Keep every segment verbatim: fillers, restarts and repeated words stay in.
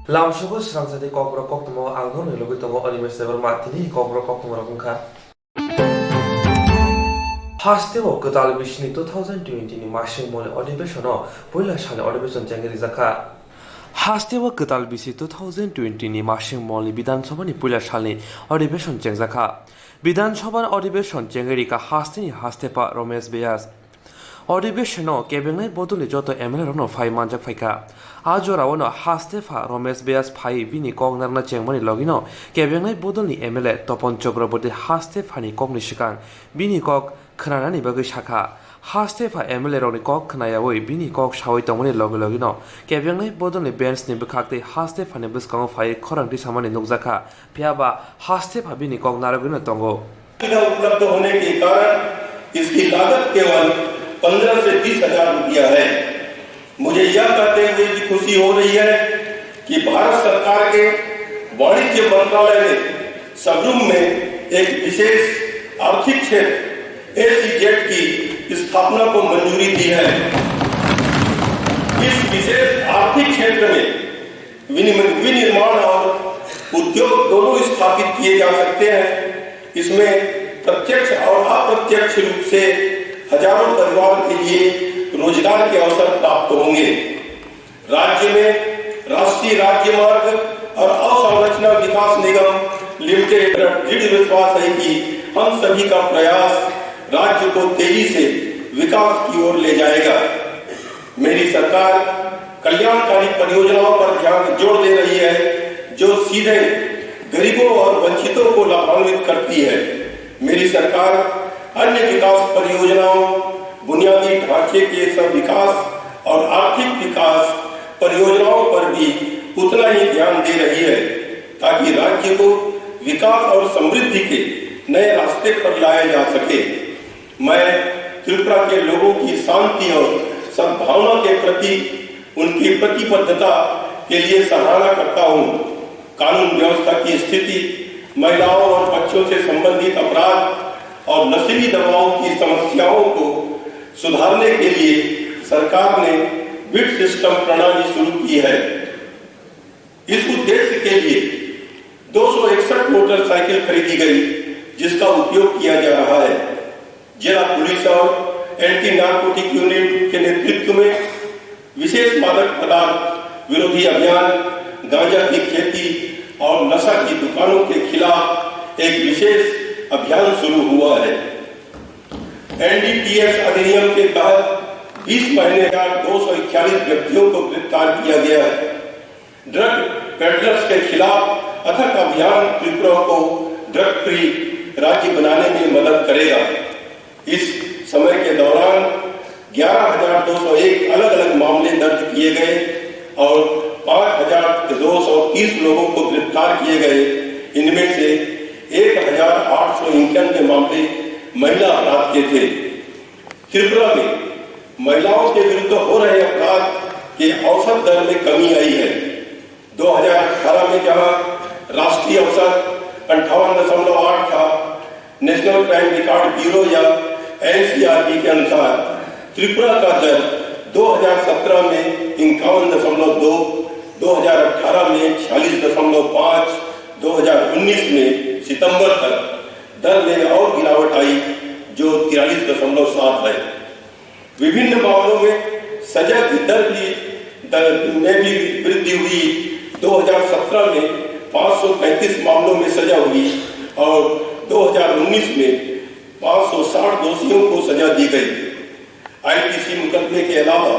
Lamsogo srangsa tei kokborok koktwma ang nono logwi tongo Animesh Debbarma. Tini kokborok koktwma rok wngkha. Hasteo kwtal bisini two thousand twenty ni masing moli odhibesono puila salni odhibeson chengwi rijak kha. Hasteo kwtal bisi two thousand twenty ni masing moli Bidhan Sabhani puila salni odhibeson chengjak kha. Bidhan Sabha odhibeson chengwi rikha hasteni hastepha Romesh Vyas. Odhibesono kebengnai bodolni joto M L A rokno phai manjak phaikha. A jorao no hastepha Romesh Vyas phai bini kok narwkna chengmani logino kebengnai bodolni M L A Topon Chakraborty hastephani kokni swkang bini kok khwnanani bagwi sakha. Hastepha M L A rokni kok khwnayawi bini kok sawi tongmani logi logino kebengnai bodolni bench ni bwkhak tei hastephani bwskango phai khorang tisamani nukjakha. Phiya ba hastepha bini kok narwgwino tongo. सुविधा उपलब्ध होने के कारण इसकी लागत केवल पन्द्रह से बीस हजार रुपया है। मुझे यह कहते हुए भी खुशी हो रही है कि भारत सरकार के वाणिज्य मंत्रालय ने सबरूम में एक विशेष आर्थिक क्षेत्र एसईजेड की स्थापना को मंजूरी दी है। इस विशेष आर्थिक क्षेत्र में विनिम-, विनिर्माण और उद्योग दोनों स्थापित किए जा सकते हैं। इसमें प्रत्यक्ष और अप्रत्यक्ष रूप से हजारों परिवार के लिए रोजगार के अवसर प्राप्त होंगे। राज्य में राष्ट्रीय राज्य मार्ग और अवसंरचना विकास निगम लिमिटेड का दृढ़ विश्वास है कि हम सभी का प्रयास राज्य को तेजी से विकास की ओर ले जाएगा। मेरी सरकार कल्याणकारी परियोजनाओं पर ध्यान जोर दे रही है, जो सीधे गरीबों और वंचितों को लाभान्वित करती है। मेरी सरकार अन्य विकास परियोजनाओं, बुनियादी ढांचे के सब विकास और आर्थिक विकास परियोजनाओं पर भी उतना ही ध्यान दे रही है, ताकि राज्य को विकास और समृद्धि के नए रास्ते पर लाया जा सके। मैं त्रिपुरा के लोगों की शांति और सद्भावना के प्रति उनकी प्रतिबद्धता के लिए सराहना करता हूँ। कानून व्यवस्था की स्थिति, महिलाओं और बच्चों से संबंधित अपराध और नशीली दवाओं की समस्याओं को सुधारने के लिए सरकार ने बिट सिस्टम प्रणाली शुरू की है। इस उद्देश्य के लिए दो सौ इकसठ मोटरसाइकिल खरीदी गई, जिसका उपयोग किया जा रहा है। जिला पुलिस और एंटी नारकोटिक यूनिट के नेतृत्व में विशेष मादक पदार्थ विरोधी अभियान, गांजा की खेती और नशा की दुकानों के खिलाफ एक विशेष अभियान शुरू हुआ है। एनडीपीएस अधिनियम के तहत बीस महीने का दो सौ इकतालीस व्यक्तियों को गिरफ्तार किया गया है। ड्रग पेडलर्स के खिलाफ अथक अभियान त्रिपुरा को ड्रग फ्री राज्य बनाने में मदद करेगा। इस समय के दौरान ग्यारह हजार दो सौ एक अलग-अलग मामले दर्ज किए गए और पाँच हजार दो सौ तीस लोगों को गिरफ्तार किए गए। इनमें से एक हजार आठ सौ इक्यानवे मामले महिला अपराध के थे। त्रिपुरा में महिलाओं के विरुद्ध हो रहे अपराध के औसत दर में कमी आई है। दो हज़ार अठारह में जहां राष्ट्रीय औसत अंठावन दशमलव आठ था, नेशनल क्राइम रिकॉर्ड ब्यूरो या एनसीआरबी के अनुसार त्रिपुरा का दर दो हज़ार सत्रह में इक्यावन दशमलव दो, दो हज़ार अठारह में छियालीस दशमलव पाँच, दो हज़ार उन्नीस में सितंबर तक दर में और गिरावट आई, जो तिरालीस दशमलव सात है। विभिन्न मामलों में सजा की दर भी, दर में भी वृद्धि हुई। दो हज़ार सत्रह में पाँच सौ पैंतीस मामलों में सजा हुई और दो हज़ार उन्नीस में पाँच सौ साठ दोषियों को सजा दी गई। आईपीसी मुकदमे के अलावा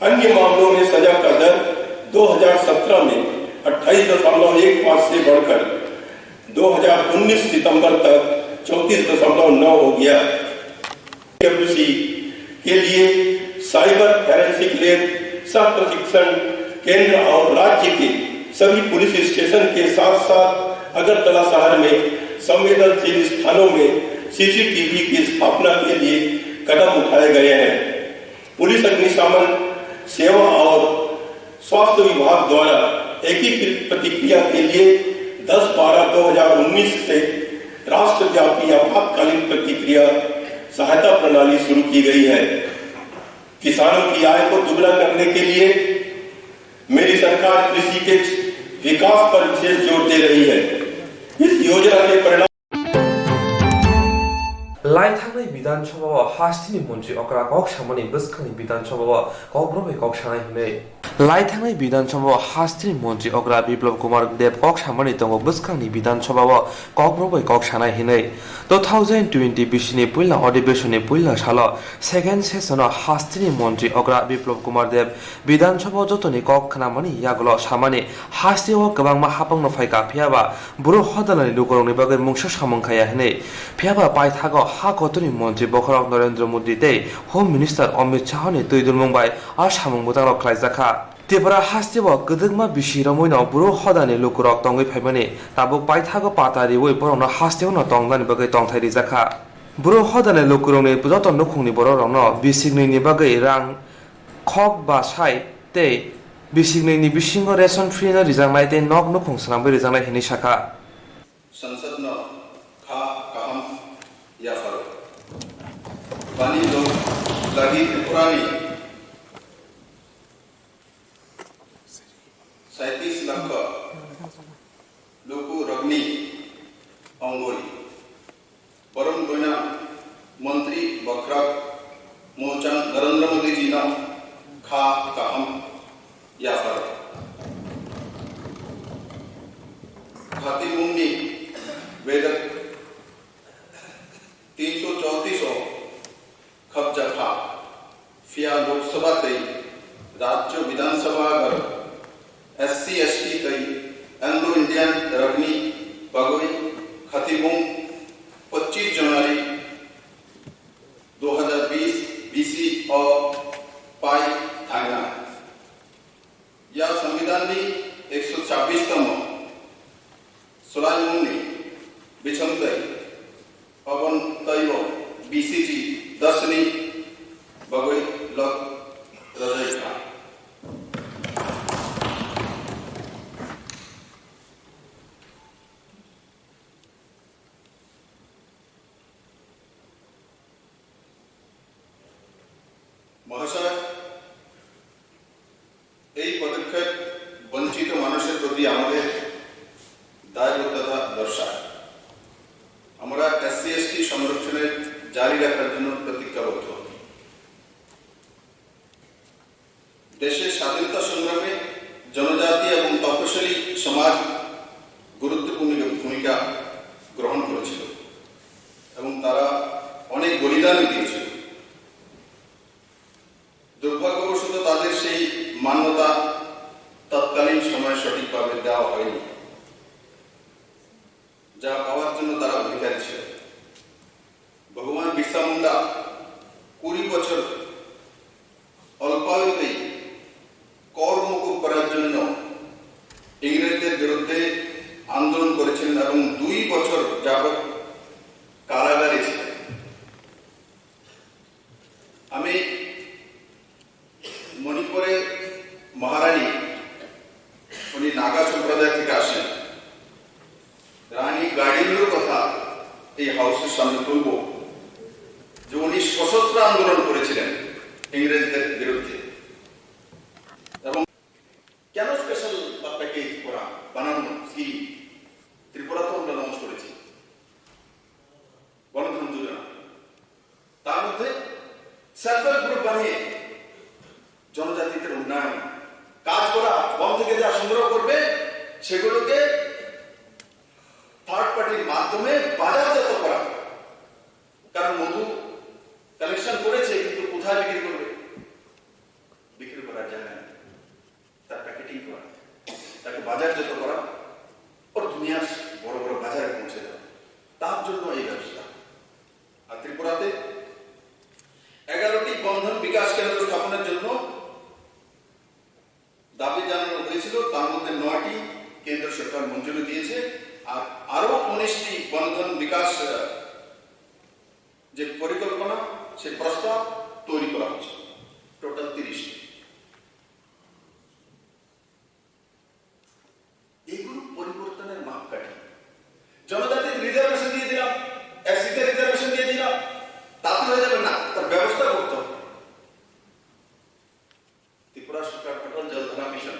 अन्य मामलों में सजा का दर दो हज़ार सत्रह में अट्ठाईस दशमलव एक पाँच से बढ़कर दो हज़ार उन्नीस सितंबर तक चौंतीस दशमलव नौ हो गया। पीडब्ल्यूसी के लिए साइबर फॉरेंसिक लैब, सह प्रशिक्षण केंद्र और राज्य के सभी पुलिस स्टेशन के साथ-साथ अगरतला शहर में संवेदनशील स्थानों में सीसीटीवी की स्थापना के लिए कदम उठाए गए हैं। पुलिस, अग्निशमन सेवा और स्वास्थ्य विभाग द्वारा एकीकृत प्रतिक्रिया के लिए दस बारह दो हज़ार उन्नीस से राष्ट्रव्यापी आपातकालीन प्रतिक्रिया सहायता प्रणाली शुरू की गई है। किसानों की आय को दुगना करने के लिए मेरी सरकार कृषि के विकास पर विशेष जोर दे रही है। इस योजना के परिणाम Lai thangnai Bidhan Sabha o hasteni montri okra kok samani bwskangni Bidhan Sabha o kokborok bai kok sanai hinwi. Lai thangnai Bidhan Sabha o hasteni montri okra Biplab Kumar Deb kok samani tongo bwskangni Bidhan Sabha o kokborok bai kok sanai hinwi. Two thousand twenty bisini puila adhibeshonni puila salo second session o hasteni montri okra Biplab Kumar Deb Bidhan Sabha o jotoni kok khnamani yagulo samani haste o kwbangma hapangno phaikha, phiyaba buro hodalani lukurokni bagwi mungsa samung khaya hinwi. Phiyaba paithago ha kotorni montri bokhorok Narendra Modi tei Home Minister Amit Shah ni twi dulmung bai a samung bwtangrok khlaijakha. Tripura haste o kwdwkma bisi romwino buro hodani lukurok tongwi phaimani tabuk paithago pata riwi borokno haste o no tongnani bagwi tongthai rijakha. Buro hodani lukurokni joto nukhungni bororokno bisiknwini bagwi rang khok ba sai tei bisiknwini bisingo ration free no rijaknai tei nok nukhung swnamwi rijaknai hinwi sakha. संसद न खा कहम या furrow. Bani log lagi Tripura ni saitis lakh luku rogni ongoi. Borom goina montri bokhorok muchang Narendra Modi ji no kha kaham yaphar. Khati mungni bedak tinso chautis o khabjakha. Phiya Lok Sabha tei Rajya Bidhan Sabha agar S C S T tei Anglo Indian rogni bagwi khatibung pachis January dui hazar bis B C o pai thaina. Ya Sambidanni ekso chabbish tomo swlaimungni bisingtwi aboni twibo B C G dasni bagwi lok rwjai kha. মহাশয়, এই পদক্ষেপ বঞ্চিত মানুষের প্রতি আমাদের দায়বদ্ধতা দর্শায়। আমরা এসসি এসটি সংরক্ষণের জারি রাখার জন্য প্রতিজ্ঞাবদ্ধ। দেশের স্বাধীনতা সংগ্রামে জনজাতি এবং তপশিলি সমাজ গুরুত্বপূর্ণ ভূমিকা গ্রহণ করেছিল এবং তারা অনেক বলিদানও দিয়েছিল। দুর্ভাগ্যবশত তাদের সেই মান্যতা তৎকালীন সময়ে সঠিকভাবে দেওয়া হয়নি, যা পাওয়ার জন্য তারা অধিকারী ছিল। ভগবান বিরসা মুন্ডা কুড়ি বছর অল্পায়ুতেই কর মকুব করার জন্য ইংরেজদের বিরুদ্ধে আন্দোলন করেছিলেন এবং দুই বছর যাবত কারাগারে ছিলেন। আমি মণিপুরে মহারানী, উনি নাগা সম্প্রদায় থেকে আসেন, রানী গাইডিনলিউর কথা এই হাউসের সামনে তুলব যে উনি সশস্ত্র আন্দোলন করেছিলেন ইংরেজদের বিরুদ্ধে। এবং কেন স্পেশাল বা প্যাকেজ করা, বানানো স্কিম ত্রিপুরাতে আমরা লঞ্চ করেছি, গণধন যোজনা, তার মধ্যে সেলফ হেল্প গ্রুপ বানিয়ে জনজাতিদের উন্নয়ন কাজ করা, বন থেকে যা সংগ্রহ করবে সেগুলোকে থার্ড পার্টির মাধ্যমে বাজারজাত করা। কারণ মধু কালেকশন করেছে, কিন্তু কোথায় বিক্রি করবে? বিক্রি করার জায়গা নেই। তার প্যাকেটিং করা, তাকে বাজারজাত করা, ও দুনিয়ার বড় বড় বাজারে পৌঁছে দেওয়া, তার জন্য এই ব্যবস্থা। আর ত্রিপুরাতে এগারোটি বন্ধন বিকাশ কেন্দ্র স্থাপনের জন্য দাবি জানানো হয়েছিল, তার মধ্যে নয়টি কেন্দ্র সরকার মঞ্জুরি দিয়েছে, আর আরো উনিশটি বন্ধন বিকাশ, আহ, যে পরিকল্পনা, সে প্রস্তাব তৈরি করা হচ্ছে, টোটাল তিরিশটি। এগুলো পরিবর্তনের মাপকাঠি। জনজাতির রিজার্ভেশন দিয়ে দিলাম, এসসিতে রিজার্ভেশন দিয়ে দিলাম, তাতে হয়ে যাবে না, তার ব্যবস্থা করতে হবে। ত্রিপুরা সরকার অটল জল ধারা মিশন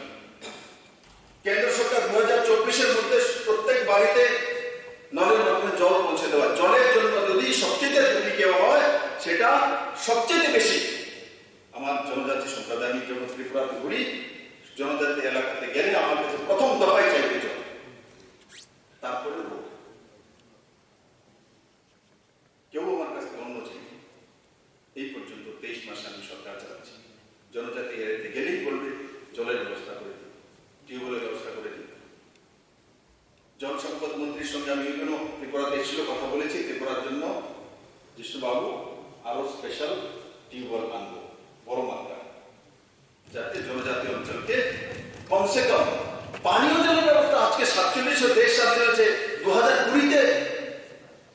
এটা সবচেয়ে বেশি আমার জনজাতি সম্প্রদায়, আমি যখন ত্রিপুরাতে ঘুরি, জনজাতি এলাকাতে গেলে আমার কাছে প্রথম দফায় চাইবে জল, তারপরে ভোট। কেউ আমার কাছ থেকে অন্ন চাইনি। এই পর্যন্ত তেইশ মাসে আমি সরকার চালাচ্ছি। জনজাতি এরিয়াতে গেলেই বলবে, "জলের ব্যবস্থা করে দিন, টিউবওয়েলের ব্যবস্থা করে দিন।" জল সম্পদ মন্ত্রীর সঙ্গে আমি ওইখানেও ত্রিপুরাতে এসেছিল, কথা বলেছি ত্রিপুরার জন্য। জিষ্ণুবাবু আরো স্পেশাল টিউবওয়েল আনবো, বড় মাত্রা, যাতে জনজাতি অঞ্চলকে কমসে কম পানীয় জলের ব্যবস্থা। আজকে সাতচল্লিশ ও দেশ স্বাধীন হয়েছে, দু হাজার কুড়িতে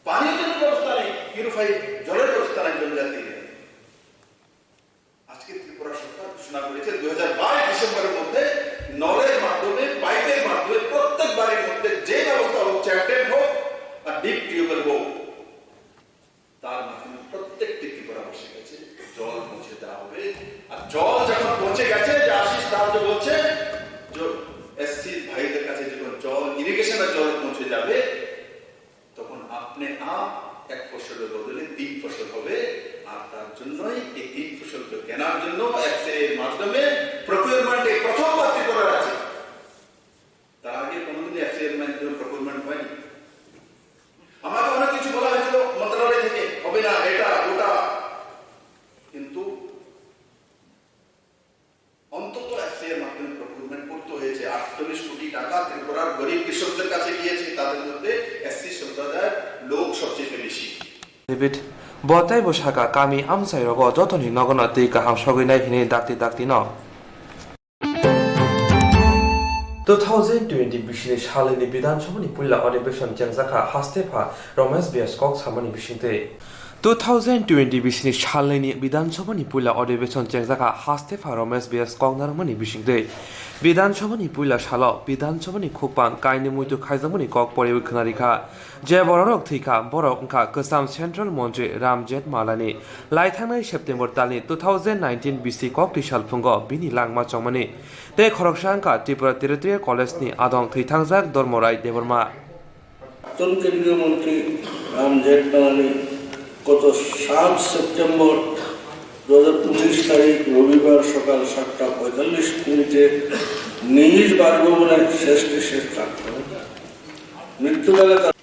পানীয় জলের ব্যবস্থা নেই, পিউরিফাইড জলের ব্যবস্থা নেই জনজাতি। আজকে ত্রিপুরা সরকার ঘোষণা করেছে দুই হাজার বাইশ ডিসেম্বরের মধ্যে নলের মাধ্যমে, পাইপের মাধ্যমে প্রত্যেক বাড়ির মধ্যে যে ব্যবস্থা হোক, চ্যান্ডেল হোক আর ডিপ টিউবওয়েল হোক, তার মাধ্যমে প্রত্যেকটি ত্রিপুরাবাসীর কাছে জল পৌঁছে দেওয়া হবে। আর জল যখন পৌঁছে গেছে, যে আশিস দাস যে বলছে, যে এসসি ভাইদের কাছে যখন জল, ইরিগেশনের জল পৌঁছে যাবে, তখন আপনি আপ এক ফসলের বদলে তিন ফসল হবে। আর তার জন্যই এই তিন ফসলকে কেনার জন্য এফসিআই এর মাধ্যমে প্রকিউরমেন্ট এই প্রথমবার ত্রিপুরার আছে। তার আগে কোনোদিন এফসিআই এর মাধ্যমে প্রকিউরমেন্ট হয়নি। আমাকে অনেক কিছু বলা হয়েছিল মন্ত্রণালয় থেকে, "হবে না, এটা, ওটা।" কিন্তু অন্তত এফসিআই এর মাধ্যমে প্রকিউরমেন্ট করতে হয়েছে। আটচল্লিশ কোটি টাকা ত্রিপুরার গরিব কৃষকদের কাছে গিয়েছে, তাদের মধ্যে এসসি সম্প্রদায়ের লোক সবচেয়ে বেশি। David, bo tei bo saka, kami amchai rogo jotoni nogono twi kaham sogwi nai hinwi dakti dakti no. Two thousand twenty bisini salni Bidhan Sabhani puila adhibeshon chengjakha haste pha Romesh Vyas kok samani bisingtwi. Two thousand twenty bisini salni Bidhan Sabhani puila adhibeshon chengjakha haste pha Romesh Vyas kok narwkmani bisingtwi. Bidhan Sabhani puila salo Bidhan Sabhani khukpang kainwi muitu khaijakmani kok poriwi khwnarikha. Je bororok thwikha, borok wngkha kwcham Central Montri Ram Jethmalani. Laithangnai September talni two thousand nineteen bisi koktwi salphungo bini langma chongmani. Tei khoroksa wngkha Tripura Territorial College ni adong thwithangjak Dharmorai Debbarma. প্রাক্তন কেন্দ্রীয় মন্ত্রী রাম জেঠমালানি গত সাত সেপ্টেম্বর দু হাজার উনিশ তারিখ রবিবার সকাল সাতটা পঁয়তাল্লিশ মিনিটে নিজ বাসভবনে শেষ নিঃশ্বাস ত্যাগ করেন। মৃত্যুকালে তার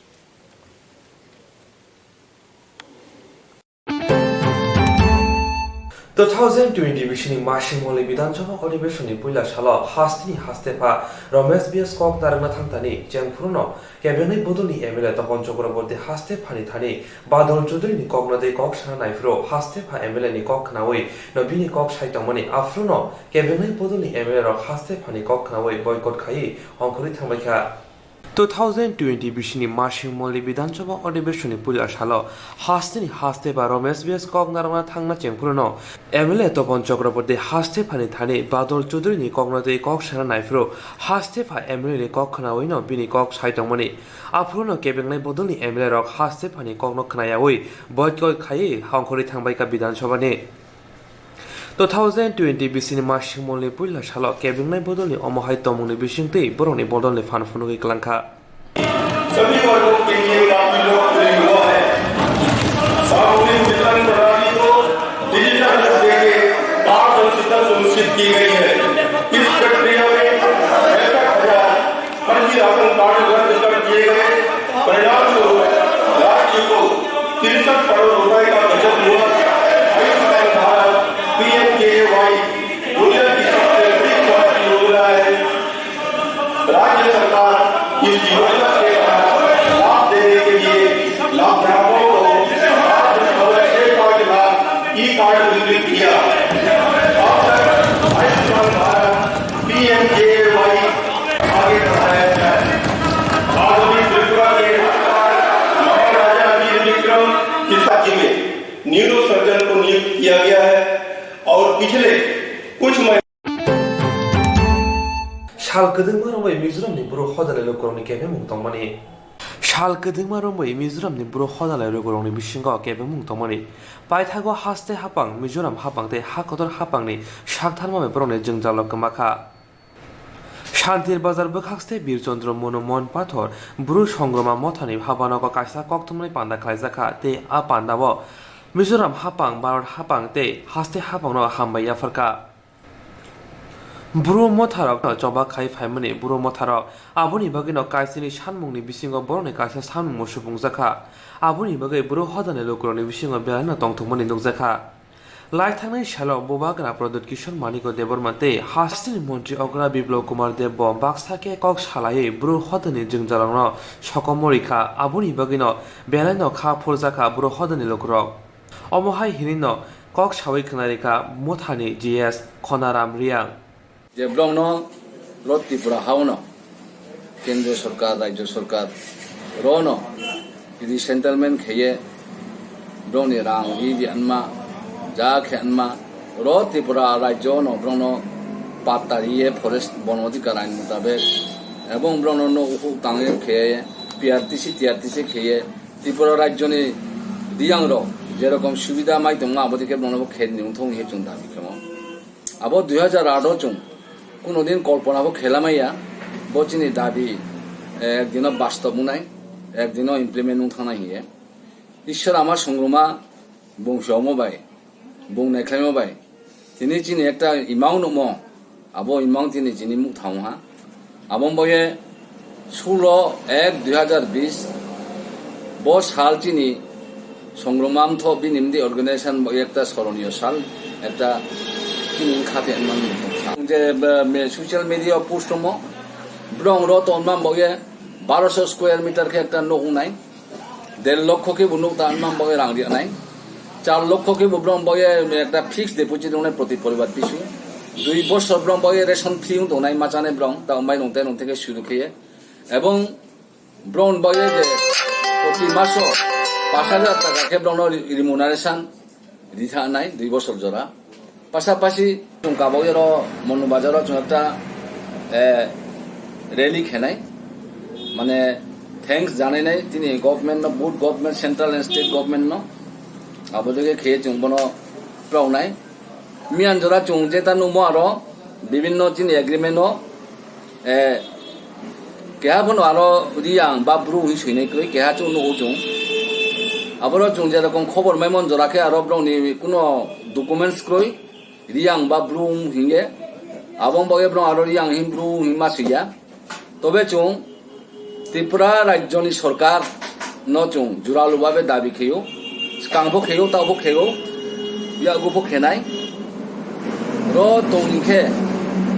Two thousand twenty bisini Masi Moli Bidhan Sabha Adhibeshonni puila salo hasteni haste pha Romesh Vyas kok narwkna thangthani chengphuru no kebengni bodolni M L A Topon Chakraborty haste phani thani Badal Chaudhary ni kokno tei kok sana naiphuru haste pha M L A ni kok khnaui no bini kok sai tongmani aphuru no kebengni bodolni M L A rok haste phani kok khnaui boycott khaiwi ongkhorwi thangbaikha. Two thousand twenty bisini Masi Moli Bidhan Sabha Adhibeshonni puila salo hasteni haste pha Romesh Vyas kok narwkna thangna chengphuru no M L A Topon Chakraborty haste phani thani Badal Chaudhary ni kokno tei kok sana naiphuru haste pha M L A ni kok khnaui no bini kok sai tongmani. Aphuru no kebengnai bodolni M L A rok haste phani kokno khnayaui boycott khaiwi hongkhorwi thangbaikha Bidhan Sabha ni. Two thousand twenty bisini Masi Moli puila salo kebingnai bodolni omo hai tongmungni bisingtwi borokni bodolni phan phunugwi klangkha. सभी वर्गों के लिए काफी लोकप्रिय हुआ है। सार्वजनिक वितरण प्रणाली को डिजिटल रूप देके पारदर्शिता सुनिश्चित की गई है। इस प्रक्रिया में पैंसठ हजार फर्जी राशन कार्ड रद्द कर दिए गए। परिणाम स्वरूप राज्य को तिरसठ करोड़ रुपए का बचत हुआ। आयुष्मान भारत, पीएमजेएवाई दुनिया की सबसे बड़ी स्वास्थ्य योजना है। राज्य सरकार इस योजना के तहत लाभ देने के लिए लाभार्थियों को आज छह पाँच लाख ई कार्ड वितरित किया। अब तक आयुष्मान भारत पीएमजेएवाई आगे बढ़ाया जाए। आधुनिक त्रिपुरा के महाराजा वीर विक्रम के राज्य में न्यूरोसर्जन को नियुक्त किया गया है और पिछले कुछ महीने Sal kwdwngma romwi Mizoramni buro hodani lukurokni kebengmung tongmani. Sal kwdwngma romwi Mizoramni buro hodani lukurokni bisingo kebengmung tongmani. Paithago haste hapang, Mizoram hapang tei ha kotor hapangni saktharma bai borokni jwngjalo kwmakha. Shantir Bazar bwkhakste Bir Chandra Mono Mon Pathor Bru Songroma Mothani habanogo kaisa koktwmani panda khlaijakha tei a pandao Mizoram haphang, Bharat haphang tei haste haphangno hambai yapharkha. Bru motharokno choba khai phaimani Bru motharok aboni bagwino kaisini sanmungni bisingo borokni kaisa sanmungbo supungjakha. Aboni bagwi Bru hodani lukurokni bisingo belaino tongthokmani nukjakha. Laithangnai salo Bubagra Pradyut Kishore Manikya Debbarma tei hasteni montri okra Biplab Kumar Deb bo baksa khe kok salaiwi Bru hodani jwngjalrokno sokomorikha, aboni bagwino belaino kha phurjakha Bru hodani lukurok. Omo hai hinwino kok sawi khwnarikha Mothani G S Khonaram Reang. Je borokno ro Tripura haono kendriya sorkar, rajya sorkar rono resettlement kheye borokni rang ri di anma, ja khe anma, ro Tripura rajyo no borokno patta riye forest bon odhikar ain mutabek ebong borokno nok huk tangwi kheye P R T C, T R T C kheye Tripura rajyoni Reang rok jerokom subida mai tongma abo dike borokno bo khe ni wngthong he chwng dabi khemo. Abo dui hajar aat o chwng kuno din kolpona bo khelamaya, bo chini dabi, eh, ekdino bastob wngnai, ekdino implement wng thangnai hiye. Ishwar ama songruma bung somo bai, bung naikhlaimo bai, tini chini ekta imang numo, abo imang tini chini muk thaung ha. Abo boye sulo ek dui hajar bis bo sal chini songroma mtho bini mdi organization bo ekta soroniyo sal, ekta chini khate man je, eh, me-, social media post mo brong ro ton man boye baroso square meter khe ekta nok nai. Der lokho khe bo nuk ta anma bagwi rang riya nai. Char lokho khe bo borok bagwi ekta fixed deposit wngnai proti poribar pisu. Dui bosor borok bagwi ration free wng tongnai ma chanai borok, ta mairung tairung theke suru khe. Ebong borok bagwi je proti maso pash hajar taka khe borokno re-, remuneration ritha nai dui bosor jora. Pasapasi chwng kabao oro Monu Bazar o chwng ekta, eh, rally khenai, mane thanks janainai tini government no, both government, central and state government no, abo dege khe chwng bono phloknai. Miyan jora chwng jeta nukmo aro bibinno chini agreement o, eh, keha phano aro Reang ba Bru hwnwi swinai kwrwi, keha chwng nugo chwng. Aboro chwng jerokom khobor maimon jora khe aro borokni kuno documents kwrwi, Reang ba Bru hwnwi hinge. Abong bagwi borok aro Reang hin Bru hwnwi ma swiya. Tobe chwng Tripura rajyoni sorkar no chwng juralu babe dabi kheyo, swkang bo kheyo, tabo kheyo, yago bo khenai. Ro tongni khe,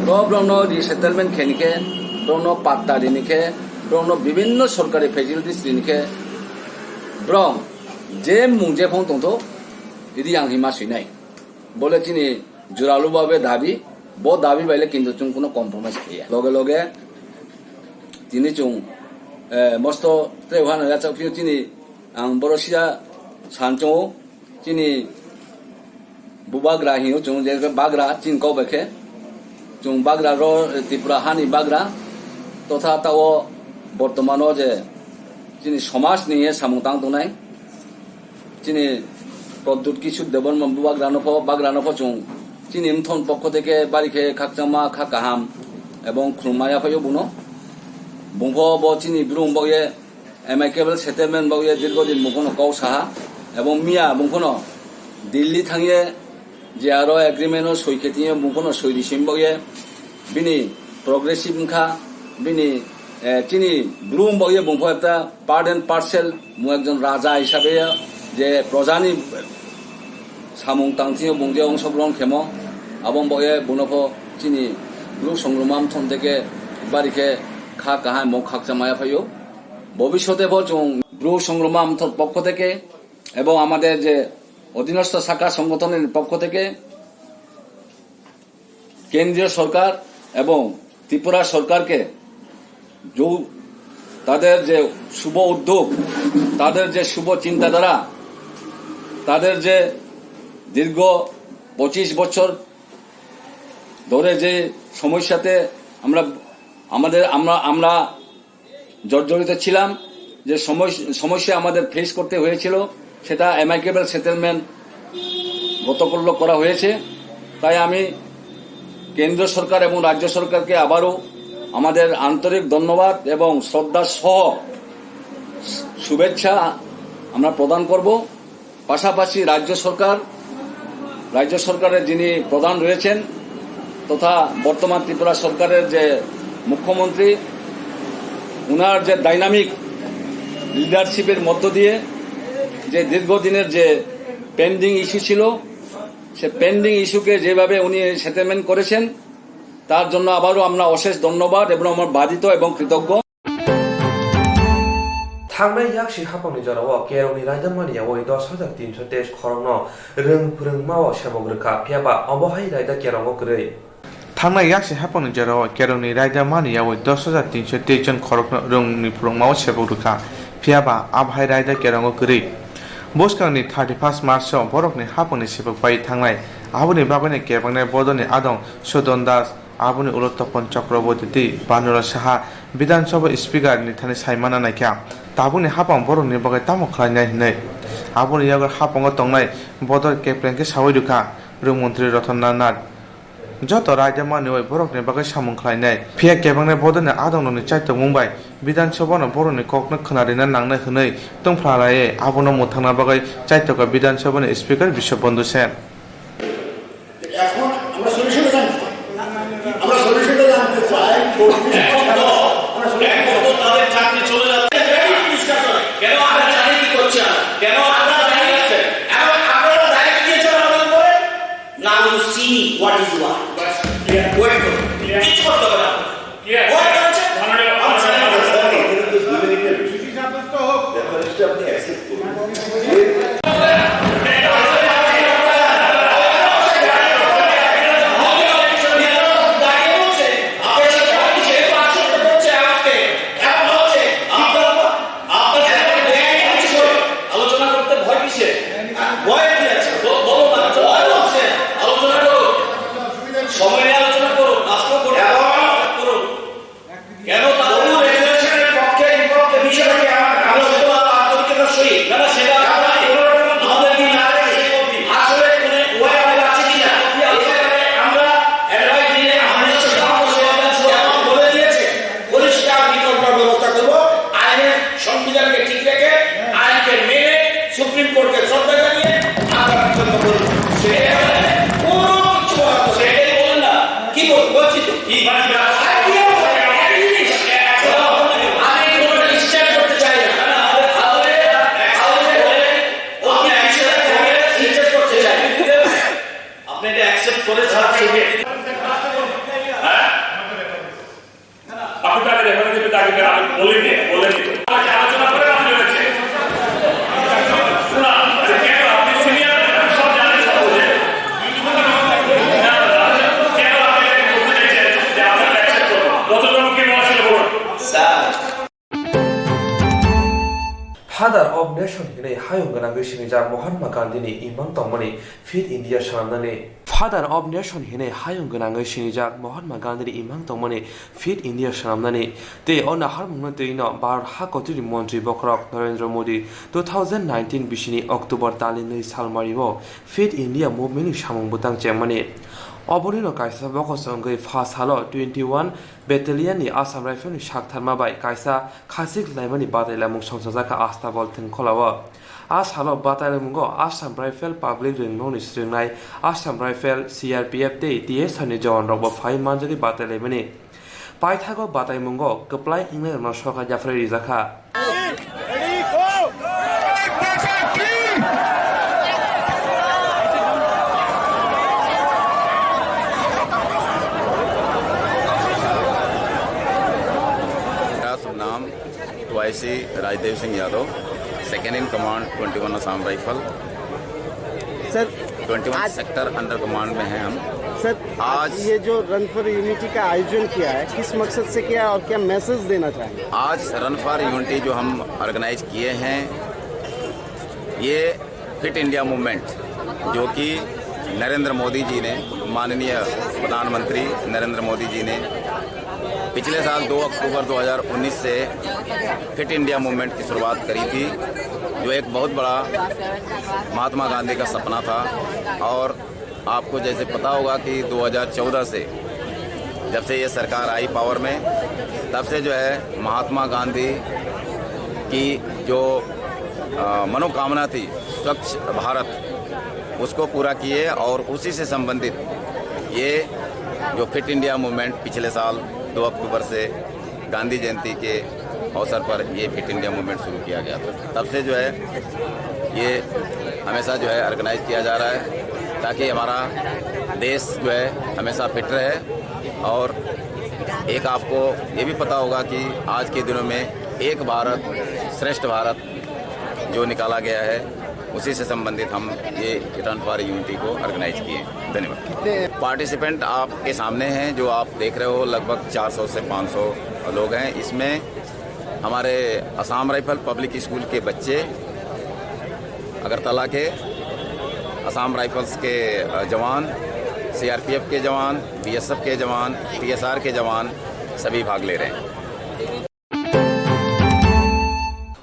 ro borokno resettlement kheni khe, borokno patta rini khe, borokno bibinno sorkari facilities rini khe, borok je mung je phone tongtho, Reang hima swinai. Bole chini juralu babe dabi, bo dabi baile kintu chwng kuno compromise khaiya. Loge loge tini chwng, eh, mosto tei hano yachaphio chini ang boro sia sanchongo chini bubagra hino chwng je bagra chini kok bai khe chwng bagra ro Tripura hani bagra totha tao bortomano je chini somaj ni samung tang tongnai. Chini Pradyut Kishore Debbarma bagra no pho, bagra no pho chwng chini mthon pokho theke bari khe khakchangma kha kaham ebong khulumma yaphaio buno. Bungpho bo chini brum bokye amicable settlement bokye dirgo din bungphono kok saha ebong miya bungphono Delhi thangye je aro agreement o soi khe tini bungphono soi di sim bokye bini progressive wngkha, bini, eh, chini brum bokye bungpho ekta part and parcel, mo ekjon raja hisabe je projani samung tangthio bung je ongsogrohon khemo, abong bokye buno pho chini bru songruma mthon theke bari khe kha kaham mo khakchangma yaphaio. Bobishote pho chwng bru songruma mthon pokho theke ebong amader je odhinosto sakha songothonni pokho theke কেন্দ্রীয় সরকার এবং ত্রিপুরা সরকারকে যৌ-, তাদের যে শুভ উদ্যোগ, তাদের যে শুভ চিন্তাধারা, তাদের যে দীর্ঘ পঁচিশ বছর ধরে যে সমস্যাতে আমরা, আমাদের, আমরা, আমরা জর্জরিত ছিলাম, যে সমস-, সমস্যা আমাদের ফেস করতে হয়েছিল, সেটা অ্যামিকেবল সেটেলমেন্ট গতকাল করা হয়েছে। তাই আমি কেন্দ্র সরকার এবং রাজ্য সরকারকে আবারও আমাদের আন্তরিক ধন্যবাদ এবং শ্রদ্ধা সহ শুভেচ্ছা আমরা প্রদান করব। পাশাপাশি রাজ্য সরকার, রাজ্য সরকারের যিনি প্রধান রয়েছেন তথা বর্তমান ত্রিপুরা সরকারের যে মুখ্যমন্ত্রী, ওনার যে ডাইনামিক লিডারশিপের মধ্য দিয়ে যে দীর্ঘদিনের যে পেন্ডিং ইস্যু ছিল, সে পেন্ডিং ইস্যুকে যেভাবে উনি সেটেলমেন্ট করেছেন, তার জন্য আবারও আমরা অশেষ ধন্যবাদ এবং আমরা বাধিত এবং কৃতজ্ঞ। Thangnai yaksi hapangni jorao kerongni raida mani yawi dos hajar tinso teis khorokno rwng phwrwngmao sebok rwkha, phiyaba obo hai raida kerongo kwrwi. Thangnai yaksi hapangni jorao kerongni raida mani yawi dos hajar tinso teis jon khorokno rwngni phwrwngmao sebok rwkha, phiyaba abo hai raida kerongo kwrwi. Bwskangni thirty first March-o borokni hapangni sebok pai thangnai, aboni bagwino kebengnai bodolni adong Sudon Das, aboni ulo Topon Chakraborty tei Banuraj Saha Bidhan Sabha Speaker ni thani saimana naikha, tabukni hapang borokni bagwi tamo khlainai hinwi. Aboni yago hapango tongnai bodol kepleng khe sawi rwkha Rwng Montri Ratan Lal Nath. Joto raida manwi borokni bagwi samung khlainai. Phiya kebengnai bodolni adongrokni chaitokmung bai Bidhan Sabha no borokni kokno khwnarina nangnai hwnwi tongphla laiwi abono mwthangna bagwi chaitokha Bidhan Sabha ni Speaker Biswabandhu Sen. এখন আমরা সলিউশনটা জানতে চাই। আমরা সলিউশনটা জানতে চাই। আমরা সলিউশন এখন তো তাদের চাকরি চলে যাচ্ছে। কেন আমরা জানি কি করছে আমরা? কেন আপনারা জানিয়ে রাখছেন? এখন আপনারা দায়িত্ব দিয়েছেন আমাদের উপরে। Now you see what is what. Wait করুন। কিচ্ছু করতে হবে না। What হচ্ছে? আলোচনা করতে ভয় কিসের? ভয় কি আছে? বলো না, ভয় হচ্ছে। আলোচনা করুন, সময় নিয়ে আলোচনা করুন, আজকেও করুন, করুন। কেন তারা তবু রেজুলেশনের পক্ষে বিপক্ষে বিষয়টাকে আমরা আমরা শুধু আন্তরিকতার সহিত না, না, সেটা আমরা কোনো রকম আমাদের কি না আছে? আসলে কোনো ওয়ে আমাদের আছে কি না? আমরা অ্যাডভাইস দিলে আমরা সিদ্ধান্ত সমাধান সমাধান বলে দিয়েছে, পরিষ্কার বিকল্প ব্যবস্থা করবো। আইনের সংবিধানকে ঠিক রেখে আইনকে মেনে সুপ্রিম কোর্টকে শ্রদ্ধা জানিয়ে আমরা বিকল্প করবো। সেটাই আমাদের কোনো কিছু বলার নেই। সেটাই বলেন না। কি বল-, বলছি তো? কি? মানে, আর কি আর বলবো? একই জিনিস। আমি কোনো স্ট্যান্ড করতে চাই না। আমাদের, আমাদের, আমাদের, আপনি অ্যাকসেপ্ট করে ছাড় থেকে। হ্যাঁ? আপনি তাকে রেফারেন্স দিতে তাকে আমি বলিনি, বলেনি। আলোচনা করে আমি বলেছি। শোনা, আরে কেন আপনি সিনিয়র, সব জানেন, সব বোঝেন। কেন আপনি এটা করতে চাইছেন যে আমরা অ্যাকসেপ্ট করবো? কতজন কি বলা ছিল বলুন? Sir. Father of Nation hinwi hayung gwnangwi sinijak Mahatma Gandhini imang tongmani Fit India swnamnani. Father of Nation hinwi hayung gwnangwi sinijak Mahatma Gandhini imang tongmani Fit India swnamnani tei o naharmungno twino Bharat ha kotorni montri bokhorok Narendra Modi two thousand nineteen bisini October talni nwi salmario Fit India Movement ni samung bwtang chengmani. Oborino kaisa bokhorok wngwi pha salo twenty one Battalion ni Assam Rifle ni saktharma bai kaisa khachik laimani batailamung songchajakha Astabol thwngkholao. A salo batailamungo Assam Rifle Public Rwngnokni swrwngnai Assam Rifle, C R P F tei T S R ni jawanrokbo phai manjagwi batailaimani. Paithago bataimungo kwplai wngnairokno soka yapharwi rijakha. मेरा शुभ नाम Y C Rajdev Singh Yadav, second in command twenty one Assam rifles. Sir, twenty one आज sector under command में हैं हम। सर, आज आज ये जो रन फॉर यूनिटी का आयोजन किया है, किस मकसद से किया है और क्या मैसेज देना चाहेंगे? आज रन फॉर यूनिटी जो हम ऑर्गेनाइज किए हैं, ये फिट इंडिया मूवमेंट, जो कि नरेंद्र मोदी जी ने, माननीय प्रधानमंत्री नरेंद्र मोदी जी ने पिछले साल दो अक्टूबर दो हज़ार उन्नीस से फिट इंडिया मूवमेंट की शुरुआत करी थी, जो एक बहुत बड़ा महात्मा गांधी का सपना था। और आपको जैसे पता होगा कि दो हज़ार चौदह से, जब से ये सरकार आई पावर में, तब से जो है महात्मा गांधी की जो अ, मनोकामना थी स्वच्छ भारत, उसको पूरा किए और उसी से संबंधित ये जो फिट इंडिया मूवमेंट पिछले साल दो अक्टूबर से गांधी जयंती के अवसर पर ये फिट इंडिया मूवमेंट शुरू किया गया था। तब से जो है ये हमेशा जो है ऑर्गेनाइज किया जा रहा है, ताकि हमारा देश जो है हमेशा फिट रहे। और एक आपको ये भी पता होगा कि आज के दिनों में एक भारत श्रेष्ठ भारत जो निकाला गया है, उसी से संबंधित हम ये रन फॉर यूनिटी को ऑर्गेनाइज किए। धन्यवाद। पार्टिसिपेंट आपके सामने हैं, जो आप देख रहे हो, लगभग चार सौ से पाँच सौ लोग हैं। इसमें हमारे असम राइफल पब्लिक स्कूल के बच्चे, अगरतला के, असम राइफल्स के, अ, जवान, सीआरपीएफ के जवान, बीएसएफ के जवान, टीएसआर के जवान सभी भाग ले रहे हैं।